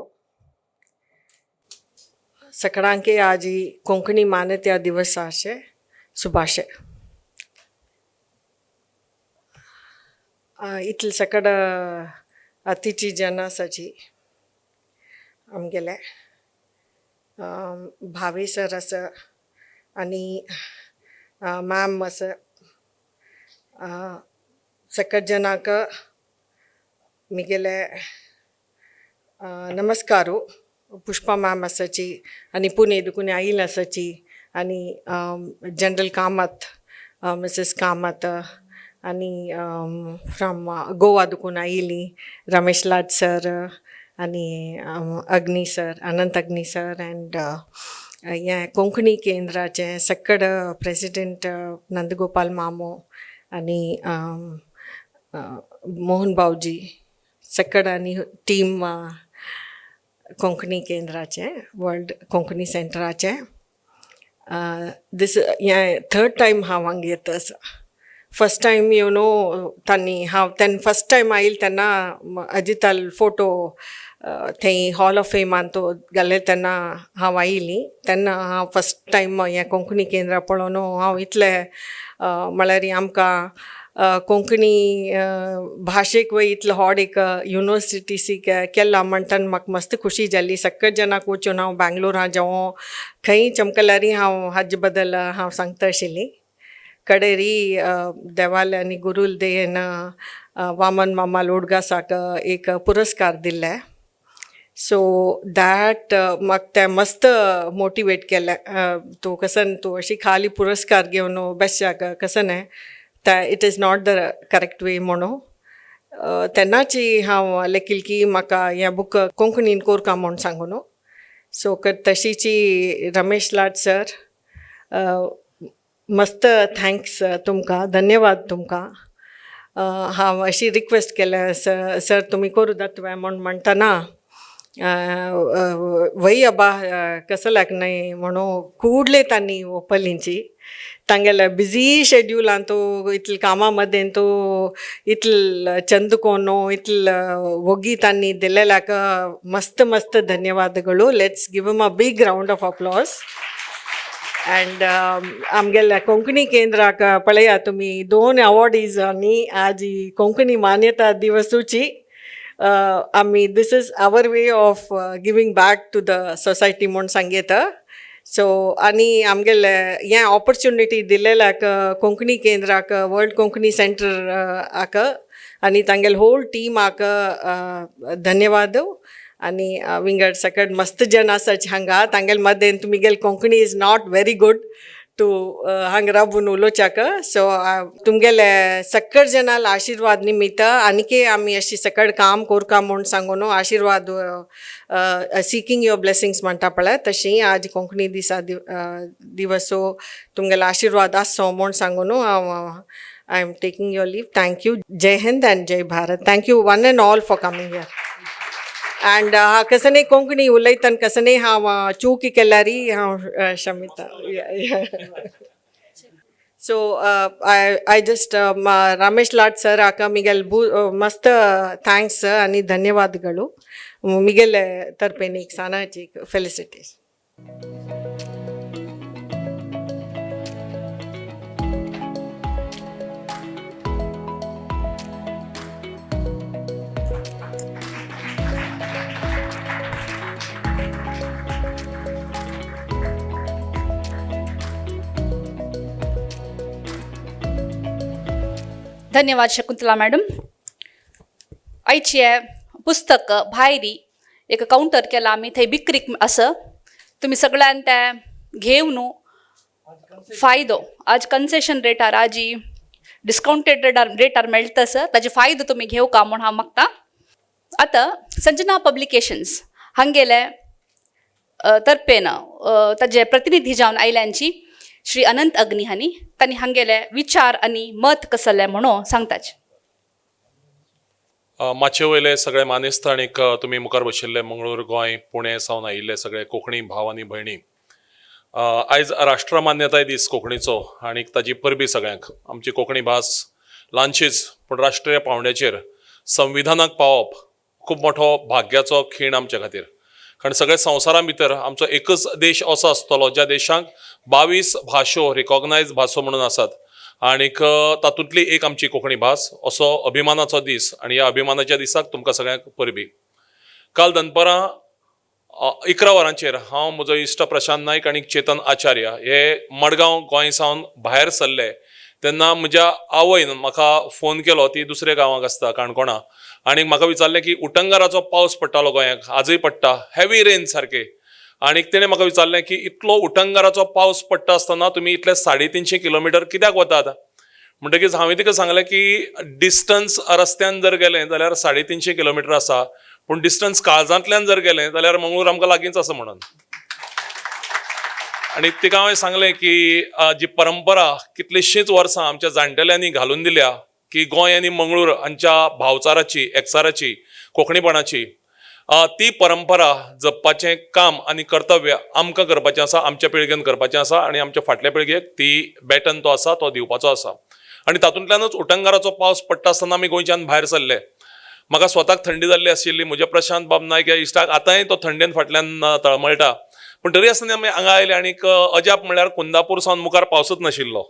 सकडांके आज कोंकणी मान्यता दिवस आशे शुभाशय. इतले सकड अतिची जन आसाची आमगेले भावे सर आसा आनी मॅम आसा, सकट जनाक मिगेले नमस्कारो. पुष्पा मॅम आसाची आनी पुणे दुकून आईल आसाची आनी जनरल कामत, मिसेस कामत आनी फ्रॉम गोवा दुकून आयिल्ली रमेश लाड सर आनी Agni sir, Anant Agni sir and हें कोंकणी केंद्राचें सकड प्रेसिडेंट नंदगोपाल मामो आनी मोहन भाऊजी सकड आनी टीम कोंकणी केंद्राचें, वर्ल्ड कोंकणी सेंटराचें. दीस हें थर्ड टायम हांव हांगा येता आसा. फर्स्ट टायम you know तांणी हांव तेन्ना फर्स्ट टायम आयल तेन्ना अजिताल फोटो थंय हॉल ऑफ फेमान तो घाले तेन्ना हांव आयिल्ली. तेन्ना हांव फर्स्ट टायम हें कोंकणी केंद्र पळोवन हांव इतलें म्हळ्यार आमकां कोंकणी भाशेक वय इतलो व्हड एक युनिवर्सिटी सी केला म्हणटना म्हाका मस्त खुशी जाली. सगळे जनाक वचून हांव बेंगलोरा जावं खंय चमकल्यारी हांव हाजे बद्दल हांव सांगता आशिल्ली. कडेरी देवाले आनी गुरूल देयेन वामन मामा लोडगासाक एक पुरस्कार दिल्ले. सो that म्हाका तें मस्त मोटिवेट केलें. तूं कसन तूं अशी खाली पुरस्कार घेवन बेसच्याक कसं न्हय, तें it is not the correct way म्हणून तेन्नाची हांव लेखील की म्हाका हें बूक कोंकणीन कोरका म्हूण सांगून. सो तशीची रमेश लाड सर मस्त thanks तुमकां, धन्यवाद तुमकां. हांव अशी रिक्वेस्ट केल्या सर तुमी करूं दातवे म्हूण म्हणटना वय अबा कसल्याक न्हय म्हणून कूडले तांणी ओपलिंची. तांगेल्या बिजी शेड्युलान तो इतले कामां मदें तो इतले चंद कोनो इतले वोगी तांणी दिलेल्याक मस्त मस्त धन्यवादಗಳು. Let's give him a big round of applause. And आमगेल्या कोंकणी केंद्राक पळया तुमी 2 अवॉर्डीज आनी आज कोंकणी मान्यता दिवसूची आमी this is our way of giving back to the society म्हूण सांगता. सो आनी आमगेले हें ऑपॉर्च्युनिटी दिलेल्याक कोंकणी केंद्राक, वर्ल्ड कोंकणी सेंटर आक आनी तांगेले होल टीमाक धन्यवाद. आनी विंगड सकट मस्त जन आसाच हांगा तांगेले मदें तुमगेले Konkani is not very good to हांगा राबून उलोवच्याक. सो तुमगेले सकट जनाल आशिर्वाद निमित्त आनीकय आमी अशी सकट काम कोरका म्हूण सांगून आशिर्वाद सिकींग your blessings म्हणटा पळय तशी आज कोंकणी दिसा दिवसो तुमगेलो आशिर्वाद आसचो म्हूण सांगून हांव I am taking your leave. Thank you. Jai Hind and Jai Bharat. Thank you one and all for coming here. And कसने कोंकणी उलयतना कसने हांव चूक केल्यारी हांव क्षमिता. So I just Ramesh Lad sir ಆಕ ಮಿಗೆಲ್ ಬೂ ಮಸ್ತ್ thanks ಆನಿ ಧನ್ಯವಾದಗಳು ಮಿಗೆಲ್ ತರ್ಪೇನಿಕ್ ಸಾನಾಚಿ ಫೆಲಿಸಿಟೀಸ್. धन्यवाद शकुंतला मॅडम. आयचे पुस्तक भायरी एक कावंटर केला आमी, थंय विक्रीक आसा, तुमी सगळ्यान तें घेवन फायदो आज कन्सेशन रेटार आजी डिस्कावंटेड रेटार मेळटा सर, ताजे फायदो तुमी घेवका म्हूण हांव मागता. आतां संजना पब्लिकेशन्स हांगेले तर्फेन ताजे प्रतिनिधी जावन आयल्यांची श्री अनंत अग्नी हांणी तांणी हांगेले विचार आनी मत कसले म्हणून सांगताच. माचये वयले सगळे मानेस्त आनीक तुमी मुखार बशिल्ले मंगळूर, गोंय, पुणे सावन आयिल्ले सगळे कोंकणी भाव आनी भयणी, आयज राष्ट्रमान्यताय दीस कोंकणीचो आनीक ताजी परबी सगळ्यांक. आमची कोंकणी भास ल्हानशीच पूण राष्ट्रीय पावंड्याचेर संविधानाक पावप खूब मोठो भाग्याचो खीण आमच्या खातीर, कारण सगळ्या संवसारा भितर आमचो एकच देश असो आसतलो ज्या देशांक 22 भाशो रिकॉग्नायज भासो म्हणून आसात आनीक तातूंतली एक आमची कोंकणी भास. असो अभिमानाचो दीस आनी ह्या अभिमानाच्या दिसाक तुमकां सगळ्यांक परबी. काल दनपरां 11 वरांचेर हांव, म्हजो इश्ट प्रशांत नायक आनी चेतन आचार्य हे मडगांव गोंय सावन भायर सरले तेन्ना म्हज्या आवयन म्हाका फोन केलो, ती दुसऱ्या गांवाक आसता काणकोणा, आनी म्हाका विचारलें की उटंगाराचो पावस पडटालो गोंयाक, आजूय पडटा, हेवी रेन सारके, आनी तेणें म्हाका विचारलें की इतलो उटंगाराचो पावस पडटा आसतना तुमी इतले 350 किलोमिटर कित्याक वतात? म्हणटकीच हांवें तिका सांगलें की डिस्टन्स रस्त्यान जर गेलें जाल्यार 350 किलोमिटर आसा, पूण डिस्टन्स काळजांतल्यान जर गेलें जाल्यार मंगळूर आमकां लागींच आसा म्हणून. आनी तिका हांवें सांगलें की जी परंपरा कितलीशींच वर्सां आमच्या जाणटेल्यांनी घालून दिल्या की गोंय आनी मंगळूर हांच्या भावचाराची, एकचाराची, कोंकणीपणाची ती परंपरा जपपाचें काम आनी कर्तव्य आमकां करपाचें आसा, आमच्या पिळगेन करपाचें आसा आनी आमच्या फाटल्या पिळगेक ती बॅटन तो आसा तो दिवपाचो आसा. आनी तातूंतल्यानूच उटंगाराचो पावस पडटा आसतना आमी गोंयच्यान भायर सरले. म्हाका स्वताक थंडी जाल्ली आशिल्ली, म्हज्या प्रशांत बाब नायक ह्या इश्टाक आतांय तो थंडेन फाटल्यान तळमळटा, पूण तरी आसतना आमी हांगा आयले आनीक अजाप म्हणल्यार कुंदापूर सावन मुखार पावसूच नाशिल्लो.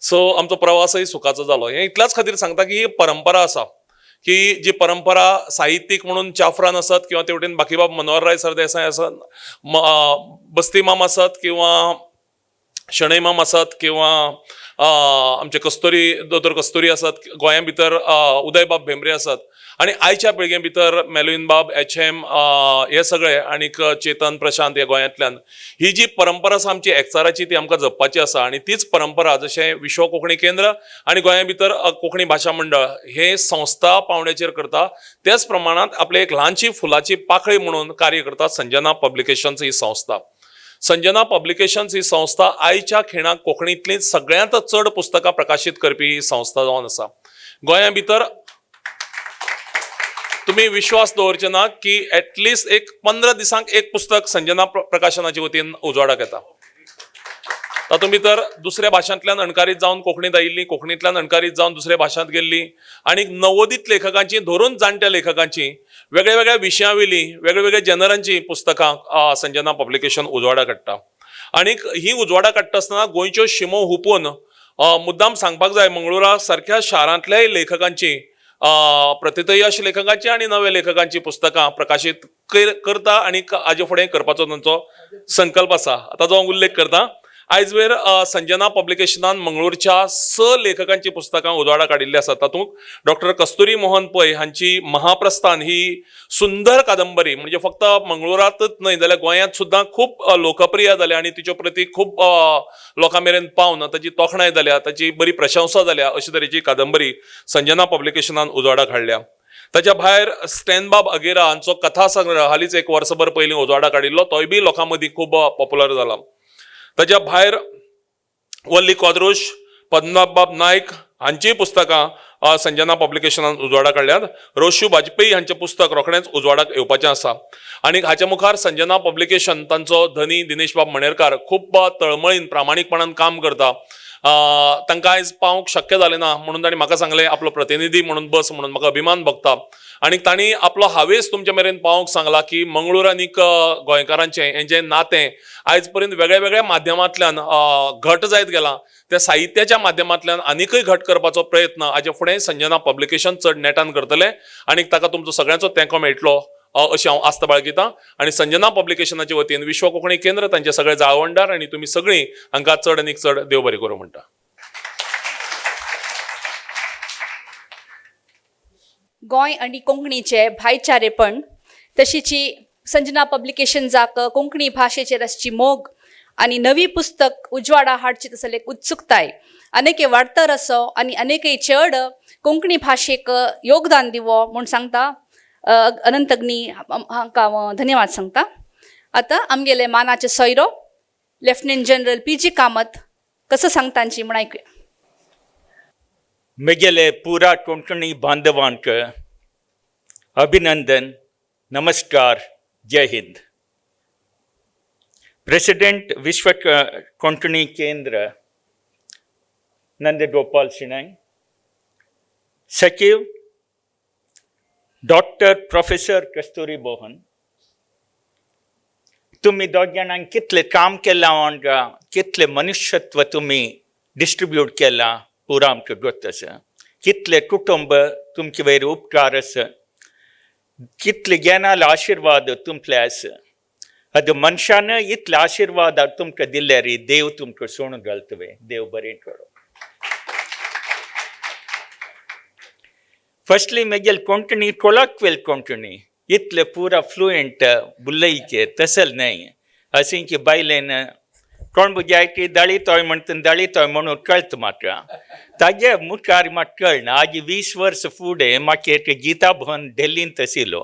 सो आमचो प्रवासय सुखाचो जालो. हें इतल्याच खातीर सांगता की ही परंपरा आसा की जी परंपरा साहित्यीक म्हणून चाफ्रान आसत किंवा ते वटेन बाकीबाब मनोहरराय सरदेसाय आसत, बस्तीमाम आसत किंवा शणैमाम आसत किंवा आमचे कस्तुरी, दोतोर कस्तुरी आसत, गोंया भितर उदयबाब भेंब्रे आसत आनी आयच्या पिळगे भितर मेलविनबाब, एच.एम. हे सगळे आनीक चेतन, प्रशांत हे गोंयांतल्यान ही जी परंपरा आसा आमची एकचाराची ती आमकां जपपाची आसा. आनी तीच परंपरा जशें विश्व कोंकणी केंद्र आनी गोंया भितर कोंकणी भाशा मंडळ हे संस्था पावंड्याचेर करता, त्याच प्रमाणांत आपले एक ल्हानशी फुलाची पाकळी म्हणून कार्य करता संजना पब्लिकेशन्स ही संस्था. संजना पब्लिकेशन्स ही संस्था आयच्या खिणाक कोंकणींतली सगळ्यांत चड पुस्तकां प्रकाशीत करपी संस्था जावन आसा. गोंया भितर तुमी विश्वास दवरचे ना की एटलिस्ट एक 15 दिसांक एक पुस्तक संजना प्रकाशनाचे वतीन उजवाडाक येता. तातूंत भितर दुसऱ्या भाशांतल्यान अणकारीत जावन कोंकणींत आयिल्ली, कोंकणींतल्यान अणकारीत जावन दुसऱ्या भाशांत गेल्ली आनी नवोदीत लेखकांची धरून जाणट्या लेखकांची वेगळ्या वेगळ्या विशयां वयलीं वेगळ्या वेगळ्या जनरांची पुस्तकां संजना पब्लिकेशन उजवाडाक हाडटा. आनीक ही उजवाडाक हाडटा आसतना गोंयच्यो शिमो हुपून मुद्दाम सांगपाक जाय मंगळुरा सारक्या शारांतल्याय लेखकांची, प्रतितयश लेखकांची आनी नव्या लेखकांची पुस्तकां प्रकाशीत करता आनी हाजे फुडें करपाचो तांचो संकल्प आसा. ताजो हांव उल्लेख करता. आयजवेर संजना पब्लिकेशनान मंगळूरच्या 6 लेखकांची पुस्तकां उजवाडाक हाडिल्लीं आसात. तातूंत डॉक्टर कस्तुरी मोहन पै हांची महाप्रस्थान ही सुंदर कादंबरी म्हणजे फक्त मंगळुरांतच न्हय जाल्यार गोंयांत सुद्दां खूब लोकप्रिय जाल्या आनी तिच्यो प्रती खूब लोकां मेरेन पावन ताची तोखणाय जाल्या, ताची बरी प्रशंसा जाल्या, अशे तरेची कादंबरी संजना पब्लिकेशनान उजवाडाक हाडल्या. ताच्या भायर स्टॅनबाब अगेरा हांचो कथा संग्रह हालींच एक वर्सभर पयलीं उजवाडाक हाडिल्लो, तोय बी लोकां मदीं खूब पॉप्युलर जाला. ताच्या भायर वल्ली क्वाद्रुश, पद्मनाभबाब नायक हांचीय पुस्तकां संजना पब्लिकेशनान उजवाडाक हाडल्यात. रोशू वाजपेयी हांचें पुस्तक रोखडेंच उजवाडाक येवपाचें आसा. आनी हाच्या मुखार संजना पब्लिकेशन तांचो धनी दिनेशबाब मणेरकार खूब तळमळीन प्रामाणीकपणान काम करता तांकां आयज पावंक शक्य जालें ना म्हणून तांणी म्हाका सांगलें आपलो प्रतिनिधी म्हणून बस म्हणून म्हाका अभिमान भोगता. आनी तांणी आपलो हावेस तुमचे मेरेन पावोवंक सांगला की मंगळूर आनीक गोंयकारांचें हें जें नातें आयज पर्यंत वेगळ्या वेगळ्या माध्यमांतल्यान घट जायत गेलां, त्या साहित्याच्या माध्यमांतल्यान आनीकय घट करपाचो प्रयत्न हाजे फुडें संजना पब्लिकेशन चड नेटान करतलें आनी ताका तुमचो सगळ्यांचो तेंको मेळटलो अशी हांव आस्त बाळगितां. आनी संजना पब्लिकेशनाचे वतीन विश्व कोंकणी केंद्र, तांचे सगळे जाळवणदार आनी तुमी सगळीं हांकां चड आनीक चड देव बरें करूं म्हणटा. गोंय आनी कोंकणीचे भाईचारेपण तशीची संजना पब्लिकेशन्साक कोंकणी भाशेचेर आसची मोग आनी नवी पुस्तक उजवाडा हाडची तसले एक उत्सुकताय अनेक वाडतर असो आनी अनेकय चड कोंकणी भाशेक योगदान दिवो म्हूण सांगता. अनंत अग्नी हांकां हांव धन्यवाद सांगता. आतां आमगेले मानाचे सोयरो लेफ्टनंट जनरल पी.जी. कामत कसो सांगतांची म्हूण आयकुया. मेगेले पुरा कोंकणी बांधवांक अभिनंदन, नमस्कार, जय हिंद. प्रेसिडेंट विश्व कोंकणी केंद्र नंदगोपाल सिणै, सचिव डॉक्टर प्रोफेसर कस्तुरी मोहन, तुम्ही दोग जाणांक कितलें काम केलां वांगडा, कितलें मनुष्यत्व तुमी डिस्ट्रिब्यूट केलां पुरा आमकां गोत आसा, कितले कुटुंब तुमचे वयर उपकार आसा, कितले ज्ञानाले आशिर्वाद तुमले आसा. आतां मनशान इतले आशिर्वाद तुमकां दिल्यार देव तुमकां सोडून घालतले, देव बरें करूं. फर्स्टली मेगेल कोंकणी कोलाक्वेल कोंकणी इतले पुरा फ्लुएंट बुलयचे तसल न्हय. अशें की बायलेन कोण भुरग्याक की दाळी तोय म्हणटा, दाळी तोय म्हणून कळटा म्हाका, ताजे मुखार म्हाका कळना. आज 20 वर्स फुडें म्हाका एक गीता भवन दिल्लींत आशिल्लो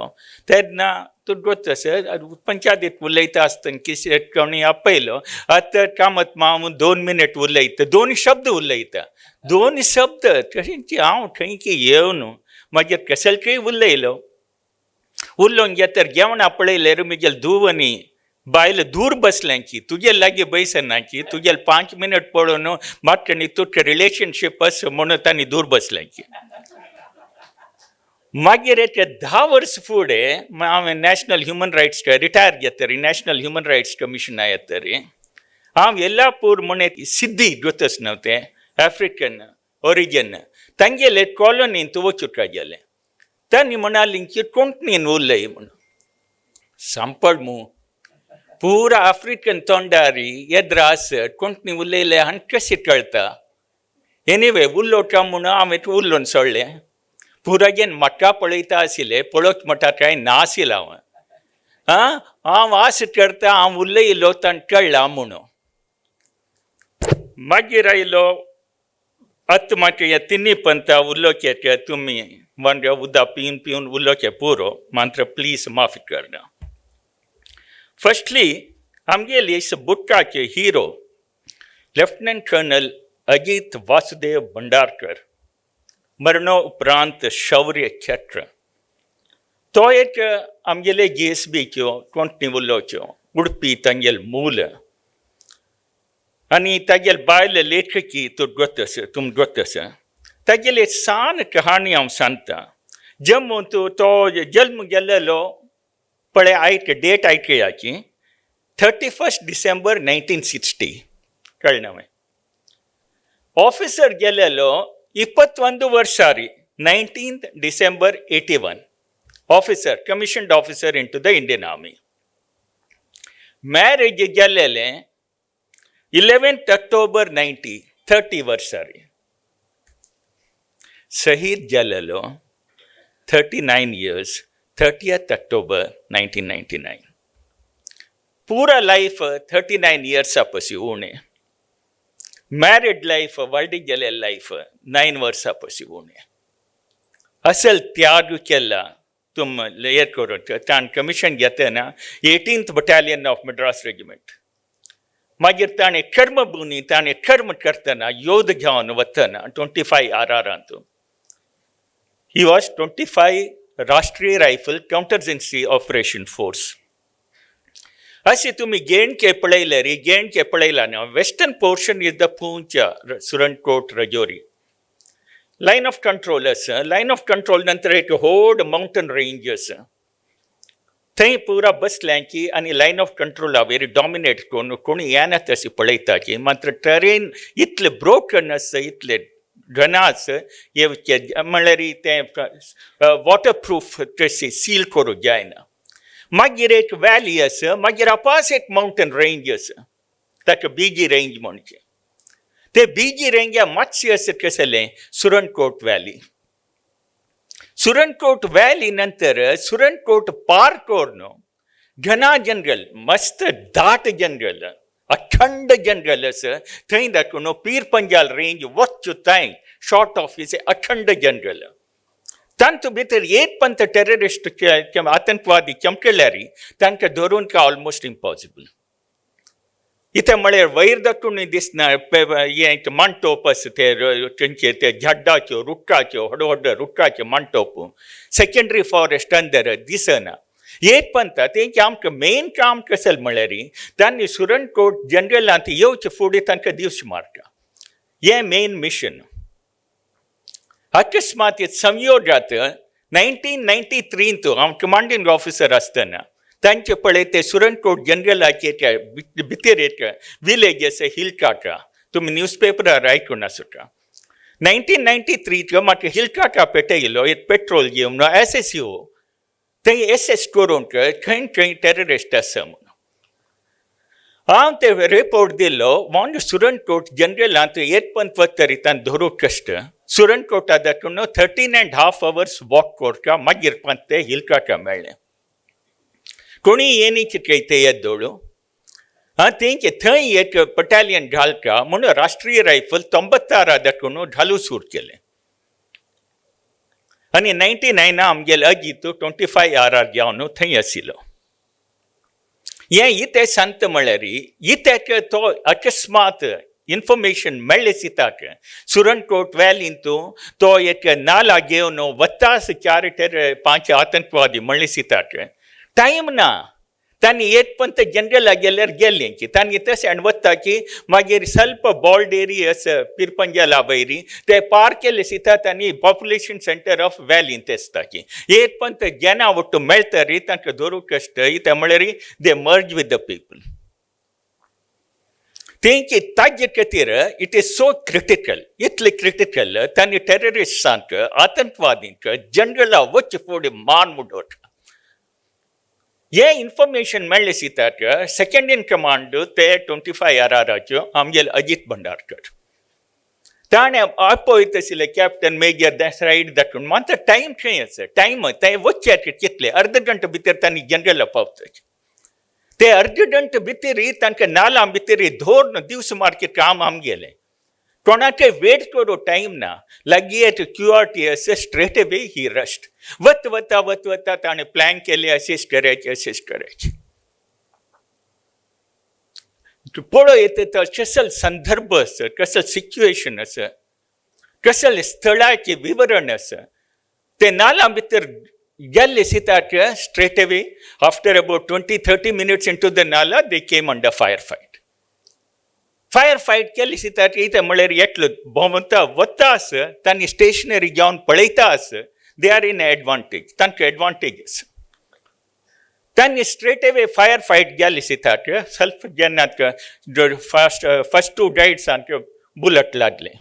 तेन्ना तूं गोत आसा पंचायतीत उलयता आसतना कितें कोणी आपयलो आतां कामत हांव 2 मिनट उलयता, 2 शब्द उलयता, 2 शब्द तशें हांव थंय की येवन मागीर कसलकय उलयलो. उलोवन घेतर जेवणां पळयल्यार म्हगेले धूव आनी बायल दूर बसलें की तुजे लागीं बैसना की तुजे 5 मिनट पळोवन म्हाका आनी तुका रिलेशनशीप आसा म्हणून तांणी दूर बसलें की. मागीर एक 10 वर्स फुडें हांवें नॅशनल ह्युमन रायट्स रिटायर घेतरी, नॅशनल ह्युमन रायट्स कमिशना येतरी हांव येल्लापूर म्हण एक सिद्धी गोतस न्हू तें आफ्रिकन ओरिजन तांगेले कॉलनींत वचूंक गेलें. तांणी म्हणाली की कोंकणीन उलय म्हणून. सांपड मू पुरा आफ्रिकन तोंडारी येद्रा आसत कोंकणी उलयले आनी कशें कळटा. एनिवे उलोवता म्हणून हांवें उलोवन सोडलें. पुरागेन म्हाका पळयता आशिल्लें, पळोवंक म्हणटा कांय नाशिल्लें हांव. आं हांव आस करता हांव उलयलो तांकां कळ्ळां म्हणून. मागीर आयलो आतां म्हाका ह्या तिन्ही पंथा उलोवचें तुमी वांगडा उदक पिवन पिवन उलोवचें पुरो, मात्र प्लीज माफ करना. फर्स्टली आमगेली बुकाचे hero lieutenant colonel Ajit Vasudev Bhandarkar, मरणो उपरांत शौर्य चक्र. तो एक आमगेले GSBच्यो कोंकणी उलोवच्यो उडपी तांगेल मूल आनी तागेल बायल लेखकी तूं गोत आसा, तुम गोत आसा. तागेली सान कहाणी हांव सांगता. जम्मू तूं तो जल्म गेल्लो पळय आयक डेट आयकयाची 31 डिसेंबर 1960 कळना. ऑफिसर गेलेलो 21 वर्सारी 19 December 81 officer, commissioned officer into the Indian army. Marriage गेलेले 11 October 90 30 वर्सारी. शहीद गेलेलो 39 years 30 October 1999. पुरा लायफ 39 इयर्सा पशी उणें. मॅरिड लायफ वाडी गेले लायफ 9 वर्सां पशी उणें. असल त्याग केला तुम हे करून ताण कमिशन घेतना 18th battalion of Madras regiment. मागीर ताणें कर्मभुमी ताणें कर्म करतना योध घेवन वतना 25 RR he was 25 Rashtriya rifle counterinsurgency operation force. अशें तुमी J and K पळयल्यार, J and K पळयला न्हू, western portion is the Poonch, Surankote, Rajouri Line of Control आसा. लायन ऑफ कंट्रोल नंतर एक व्हड मावंटन रेंज आसा. थंय पुरा बसल्यां की आनी लायन ऑफ कंट्रोला वयर डॉमिनेट करून कोणी येना तशें पळयता की मात्र टेरेन इतलें ब्रोकन आसा, इतलें घना आसा, हे म्हणल्यार तें वॉटर प्रूफ तशें सील करूंक जायना. मागीर एक वॅली आसा, मागीर आपास एक मावंटन रेंज आसा, ताका बीजी रेंज म्हणचें. ते बीजी रेंजा मातशी आसा कसलें सुरणकोट वॅली. सुरणकोट वॅली नंतर सुरणकोट पार करून घना जंगल, मस्त दाट जंगल, अखंड जंगल आसा. थंय दाखोवन पीर पंजाल रेंज वच्च थंय शॉर्ट ऑफ is अखंड जंगल. तांतू भितर एक पंत टेररिस्ट, आतंकवादी चमकल्यार तांकां धरून काय ऑलमोस्ट इम्पॉसिबल. इथे म्हळ्यार वयर दाखोवन दिसना. हें मांडटोप आसा, ते तेंचे ते झाडाच्यो, रुखाच्यो, व्हड व्हड रुखाच्यो मांडटोप, सेकेंडरी फॉरेस्ट अंदर दिसना. एक पंत तेंचे आमकां मेन काम कसलें म्हळ्यार तांणी सुरणकोट जंगलांत येवचे फुडें तांकां दिवस मारता, हें मेन मिशन. अकस्मात संयोगात 1993त हांव कमांडींग ऑफिसर आसतना तांचे पळय ते सुरणकोट जंगलाचे भितर एक विलेज आसा, हिलकाटा. तुमी न्यूजपेपरार आयकून आसता. 1993त म्हाका हिलकाटा पेटयलो एक पेट्रोल घेवन एस एस यू थंय एस एस करूंक खंय खंय टेररिस्ट आसा म्हणून. हांव ते रिपोर्ट दिलो वॉन सुरणकोट जंगलांत एक पंत वतरी तांकां धरूंक कश्ट. सुरणकोटा दाखोवन 13.5 hours walk करता, मागीर पंत ते हिलकाटा मेळ्ळें. कोणी येनी चिटकयते येदोळू आं तेंचे थंय एक बटालियन घालता म्हणून राष्ट्रीय रायफल तोंबत्तारा दाखोवन घालू सुरू केलें. आनी 99 आमगेले अजीत 25 RR घेवन थंय आशिल्लो. हें इतें सांगता म्हळ्यार इत्याक तो अकस्मात इन्फॉर्मेशन मेळ्ळें सिताक सुरणकोट वॅलींतू तो एक नाला घेवन वतास चार टेर पांच आतंकवादी म्हणले सिताक टायम ना. तांणी एक पंत जनरला गेल्यार गेले की तांणी तशें आनी वता की मागीर ಸ್ವಲ್ಪ बॉल्ड एरिया आसा पिरपंजाला वयरी, ते पार केले सिता तांणी पॉप्युलेशन सेंटर ऑफ वॅलींत आसता की एक पंत जेना वट्टू मेळटा रे तांकां धरूंक कश्ट. इतें म्हळ्यार they merge with the people. तेंची ताजे खातीर it is so critical, इतले क्रिटिकल तांणी टेररिस्टांक, आतंकवादींक जंगला वच फुडें मान उडोवता. हे इन्फॉर्मेशन मेळ्ळें सिताक सेकंड इन कमांड ते 25 आर आराच्यो आमगेले अजीत भंडारकर. ताणें आपयत आशिल्ले कॅप्टन, मेजर रायड दाखोवन मात्र टायम खंय आसा टायम. ते वचचे कितले अर्द घंटे भितर तांणी जनरला पावताचे. ते अर्द घंटे भितर तांकां नालां भितर धोरण दिवस मारचें काम आमगेलें. कोणाकय वेट करूं टायम ना. लागीं एक क्यूआरटी आसा, स्ट्रेट अवे ही रस्ट वत वता वत वता ताणें प्लॅन केलें, अशेंच करायचें, अशेंच करायचें. पळय येता तर कसल संदर्भ आसा, कसल सिच्युएशन आसा, कसल स्थळाचें विवरण आसा. ते नालां भितर गेल्ले सिताक straight away after about 20-30 minutes into the nala they came under fire fight. Fire fight केली सिताक इतें म्हळ्यार एकलो भोंवता वता आसा, तांणी स्टेशनरी घेवन पळयता आसा, they are in advantage, तांकां एडवांटेज आसा. तांणी स्ट्रेट अवे फायर फायट गेले सिताक सेल्फ जेन्ना फर्स्ट टू गायड्सांक बुलेट लागले.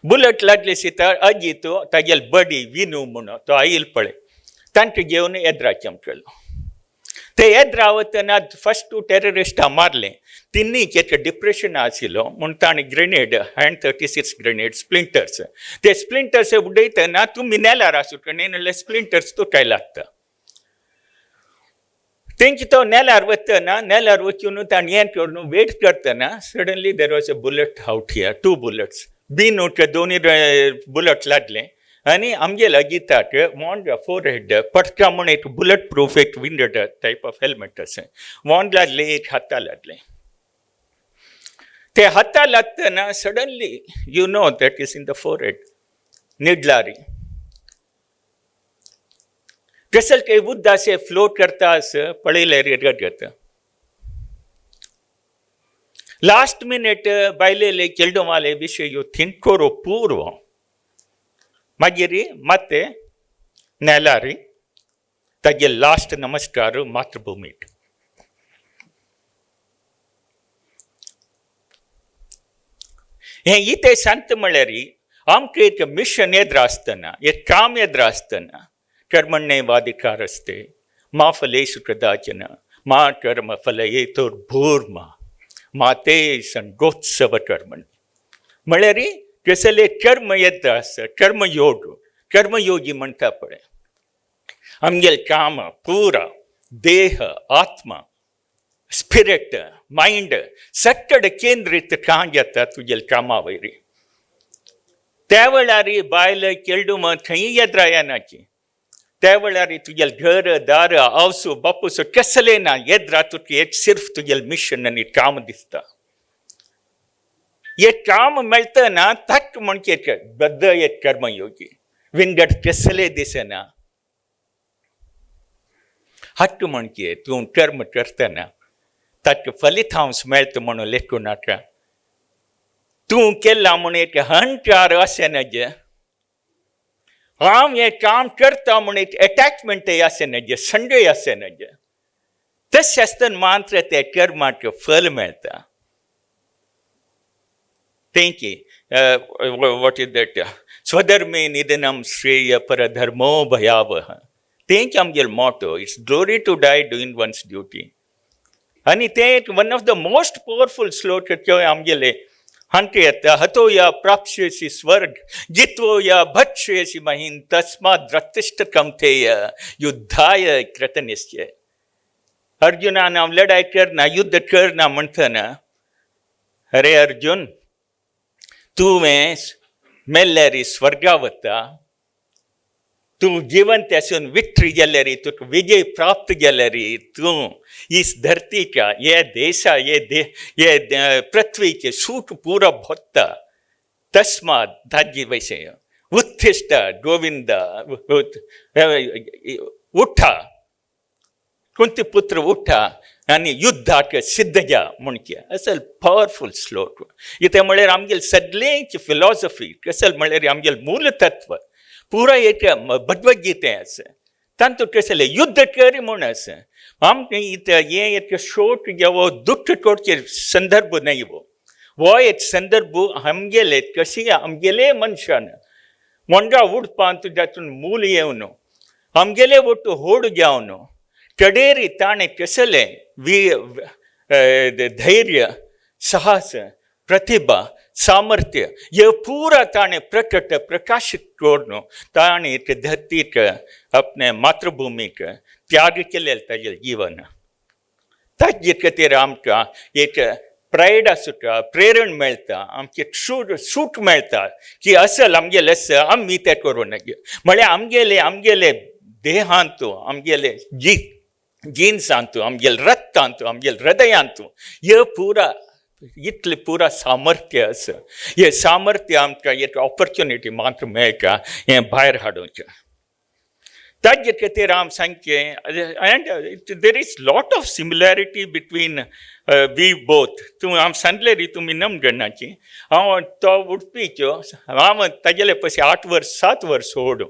बुलेट लागले सिता अजीत, तागेले बडी विनू म्हणून तो आयल पळय, तांकां घेवन येद्रा चमकलो. ते येद्रा वतना फर्स्ट टू टेररिस्टां मारले. तिन्ही एक डिप्रेशन आशिल्लो म्हूण ताणें grenade, hand 36 grenade splinters, ते स्प्लिंटर्स उडयतना तुमी नेल्यार आसूं कडेन स्प्लिंटर्स तुकाय लागता. तेंची तो नेल्यार वतना, नेल्यार वचून ताणें हें करून वेट करतना suddenly there was a bullet out here, two bullets. बीन दोनी बुलेट लागले आनी आमगेले अजिताक ऑन फोर हेड पटका म्हूण एक बुलेट प्रूफ एक विंडेड टायप ऑफ हेल्मेट आसा, वॉन लागले, एक हाता लागले. ते हाता लागतना suddenly you know that is in the forehead निडलारी. कसल ते उद्द अशें फ्लो करता अस पळयलें रगत. लास्ट मिनीट बायलेले चेडवाले विशय थिंकोरो पूर्व मागीर माते नेलारी ताजे लास्ट नमस्कार मातृभूमीक. हें इतें सांगता म्हळ्यार आमकां एक मिशन येद्र आसतना, एक काम येद्र आसतना, कर्मण्येवाधिकारस्ते मा फलेषु कदाचन मा कर्म फल हेतुर्भूर्मा माते संगोत्सव कर्मणि. म्हळ्यार कसले कर्म येता आसा, कर्मयोग, कर्मयोगी म्हणटा पळय, आमगेलें काम पुरा देह आत्मा स्पिरिट मायंड सट्टड केंद्रीत काम जाता तुगेल्या कामा वयर. त्या वेळार बायल चेडूं थंय येद्रा येनाची, त्या वेळार तुगेलें घर दार आवसो बापूसो कसलें ना येद्रा, तुका एक सिर्फ तुगेलें मिशन आनी काम दिसता. एक काम मेळतना ताक म्हणचे एक बद्द एक कर्मयोगी विंगड कसलें दिसना. हट्ट म्हणचे तूं कर्म करतना ताका फलितांश मेळटा म्हणून लेखूं नाका. तूं केला म्हूण एक अहंकार अशें नजे, हांव हें काम करता म्हूण एक एटॅचमेंटय अशें नजे, संडय अशें नजे. तशें आसतना मात्र त्या कर्माक फल मेळटा. Thank you. What is that? स्वधर्मे निधनम श्रेय परधर्मो भयावह. तेंच आमगेलें motto. It's glory to die doing one's duty. आनी तें एक one of the most powerful श्लोक त्यो आमगेले हांकां येता, हतो या प्राप्स्यसि स्वर्ग जित्वो या भक्ष्यसि महीन तस्मात् रतिष्ठ कमथेय युद्धाय कृतनिश्चय. अर्जुनान हांव लढाय करना, युद्ध करना म्हणटना, अरे अर्जुन तुवें मेल्ल्यार स्वर्गा वता, तूं जिवंत आसून विक्ट्री जाल्यार, तुका विजय प्राप्त जाल्यार, तूं इस धरती का ये देशा ये दे ये पृथ्वीचे सूट पुरो भोत्ता तस्मात ताजी वैशय उत्तिष्ठ गोविंद उठा कुंती पुत्र उठा आनी युद्धाक सिद्ध जा म्हणचे. असल पावरफूल श्लोक. इतें म्हळ्यार आमगेले सगळेंच फिलॉसॉफी, कसल म्हळ्यार आमगेलें मूल तत्व पुरा एक भगवद्गीते आसा. तातूंत कसलें युद्ध कर म्हूण आसा. आमकां इतें हें एक शोक जेवो दुख्ख करचे संदर्भ न्हय हो, हो एक संदर्भ आमगेले कशी आमगेले मनशान मोंडा उडपांत जातून मूल येवन आमगेले ಒಟ್ಟು होड जावन कडेरी ताणें कसलें धैर्य साहस प्रतिभा सामर्थ्य हे पुरा ताणें प्रकट प्रकाशीत करून ताणें एक धरतीक आपणे मातृभुमीक त्याग केलें ताजें जीवन. ताजे खातीर आमकां एक प्रायड आसता, प्रेरण मेळटा, आमचें सूट मेळटा की असल आमगेलें आसा आमी तें करूं नगे. म्हळ्यार आमगेले आमगेले देहांतू आमगेले जिन्सांतू आमगेले रक्तांतू आमगेले हृदयांतू हे पुरा इतलें पुरा सामर्थ्य आसा. हें सामर्थ्य आमकां एक ऑपॉर्च्युनिटी मात्र मेळटा हें भायर हाडूंचें. ताजे खातीर हांव सांगचें, and there is lot of similarity between we both. तूं हांव सांगलें री तुमी नमगणाची, हांव तो उडपीच्यो, हांव तागेले पयशे 8 वर्स 7 वर्स व्हड,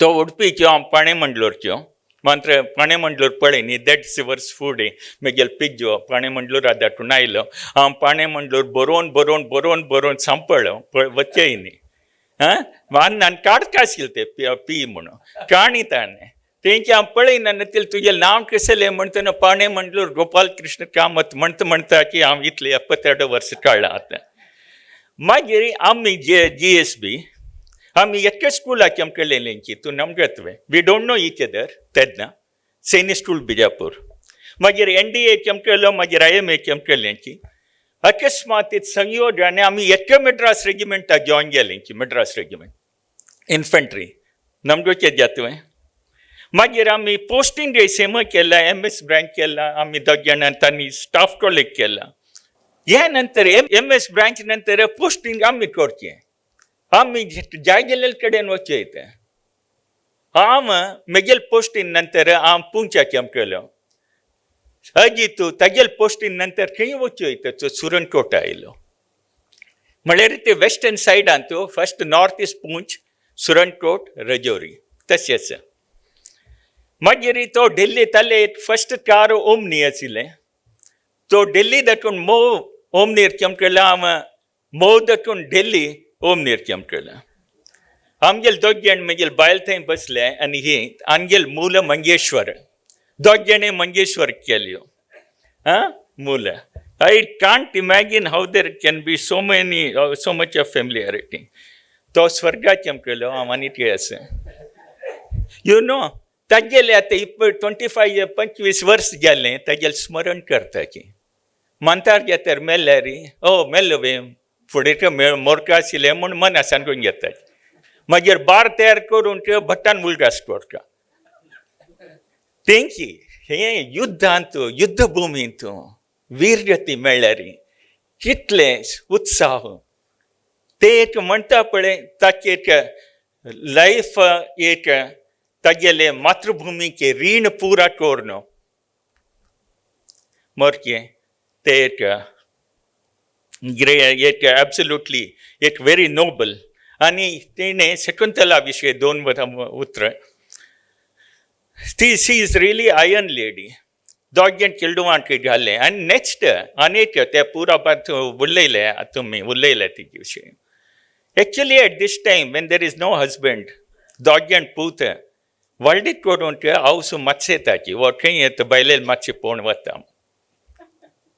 तो उडपीच्यो, हांव पाणे मंडलोरच्यो, मात्र पाणे मंडलोर पळय न्ही 1.5 वर्स फुडें म्हगेलो पिज्जो पाणे मंडलोर दाटून आयलो. हांव पाणे मंडलोर बरोवन बरोवन बरोवन बरोवन सांपडलो, वचय न्ही. आं आनी काडटा आशिल्लें तें पी म्हणून काणी ताणें तेंचे हांव पळयना न्ही तुजें नांव कसलें म्हणटना पाणे मंडलोर गोपाल कृष्ण कामत म्हणटा म्हणटा की हांव इतलें 72 वर्स काडलां आतां. मागीर आमी जे जी एस बी आमी एके स्कुलाक आमकां केलेंची तूं नमगतवे, we don't know each other तेन्ना, सैनी स्कूल बिजापूर. मागीर एन डी ए चमकेलो, मागीर I M A चमकेल्यांची. अकस्मात संयोगाने आमी एके मद्रास रेजिमेंटाक जॉयन जालेंची, मद्रास रेजिमेंट इन्फंट्री नमगोचे जातवें. मागीर आमी पोस्टिंग सेम केला, एम एस ब्रांच केला, आमी दोग जाणां तांणी स्टाफ कॉलेज केला. ह्या नंतर एम एस ब्रांच नंतर पोस्टिंग आमी करचें, आमी जाय गेल्ले कडेन वचचें. हांव मेगेल पोस्टीन नंतर हांव पुंचाक केलो. अजित तागेल पोस्टीन नंतर खंय वचो तो सुरनकोट आयलो. म्हळ्यार ते वेस्टर्न सायडान तो first north is Poonch, Surankote, Rajouri तशेंच. मागीर तो दिल्ली ताले फर्स्ट कार ओमनी आशिल्लें. तो दिल्ली दाखून मोव ओमनीर चमकेला, हांव मोव दाखून दिल्ली ओमनीर चमकेला. आमगेल दोग जाण म्हगेल बायल थंय बसले आनी ही आमगेल मूल मंगेश्वर, दोग जाणें मंगेश्वर केल्यो आं मूल. I can't imagine how there can be so many so much of familiarity. तो स्वर्गाक चमकेलो, हांव आनी ते आसा. You know तागेले आतां 25 25 वर्स गेलें तागेलें स्मरण करताची. मानतार घेतार मेल्यार ओ मेल्लो वे फुडें मेळ मोरका आशिल्लें म्हूण मना सांगून घेता. मागीर बार तयार करून त्यो भट्टान उलगास करता. तेंची हें युद्धांत युद्धभुमींत वीरगती मेळ्ळ्यार कितले उत्साह ते एक म्हणटा पळय ताचे एक लायफ एक तागेले मातृभुमीचे रीण पुरा करून मोरके ते एक ग्रे एक एब्सोल्युटली एक व्हेरी नोबल. आनी तेणें शकुंतला विशय दोन उतरां ती she is really iron lady. दोग जाण चेडवांक घालें आनी नेक्स्ट आनी एक ते पुरा उलयले तुमी उलयले तेजे विशयी. Actually at this time when there is no husband, दोग जाण पूत व्हडली करून ते हांव मातशेताची वो खंय येता बायले मातशें पळोवन वता.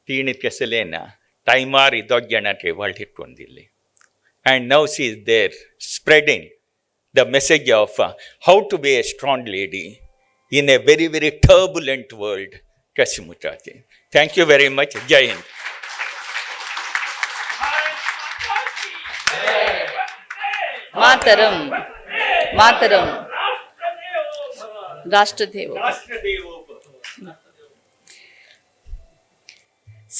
तिणें कसलें ना टायमार दोग जाणांक व्हडली करून दिली. And now she is there spreading the message of how to be a strong lady in a very very turbulent world कशें म्हणटा तें. Thank you very much. Jai Hind. Mataram Mataram. राष्ट्रदेव.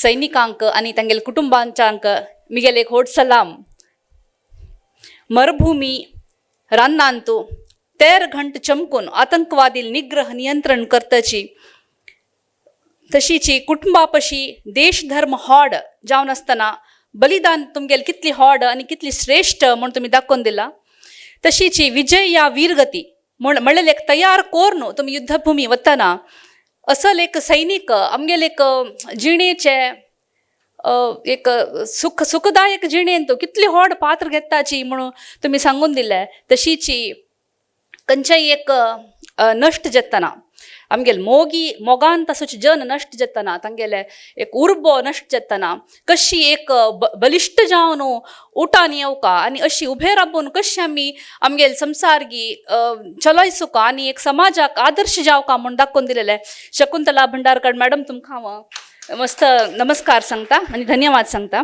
सैनिकांक आनी तांगेले कुटुंबांच्यांक मिगेले एक व्हड सलाम. मरुभूमी रानांतू 13 घंट चमकून आतंकवादी निग्रह नियंत्रण करताची तशीची कुटुंबापशी देश धर्म हॉड जावन आसतना बलिदान तुमगेल कितली हॉड आनी कितली श्रेश्ठ म्हूण तुमी दाखोवन दिला. तशीची विजय या वीरगती म्हण म्हणलें एक तयार कोरून तुमी युद्धभूमी वतना असल एक सैनीक आमगेल एक जिणेचे एक सुख सुखदायक जिणेंत कितली व्हड पात्र घेताची म्हणून तुमी सांगून दिलें. तशीची खंयच्याय एक नश्ट जातना आमगेल मोगी मोगान तसोच जन नश्ट जातना तांगेले एक उर्बो नश्ट जातना कशी एक बलिश्ट जावन उठान येवका आनी अशी उबे राबून कशी आमी आमगेल संवसारगी चलयसुका आनी एक समाजाक आदर्श जावका म्हूण दाखोवन दिलेलें. शकुंतला भंडारकर मॅडम तुमकां हांव मस्त नमस्कार सांगता आनी धन्यवाद सांगता.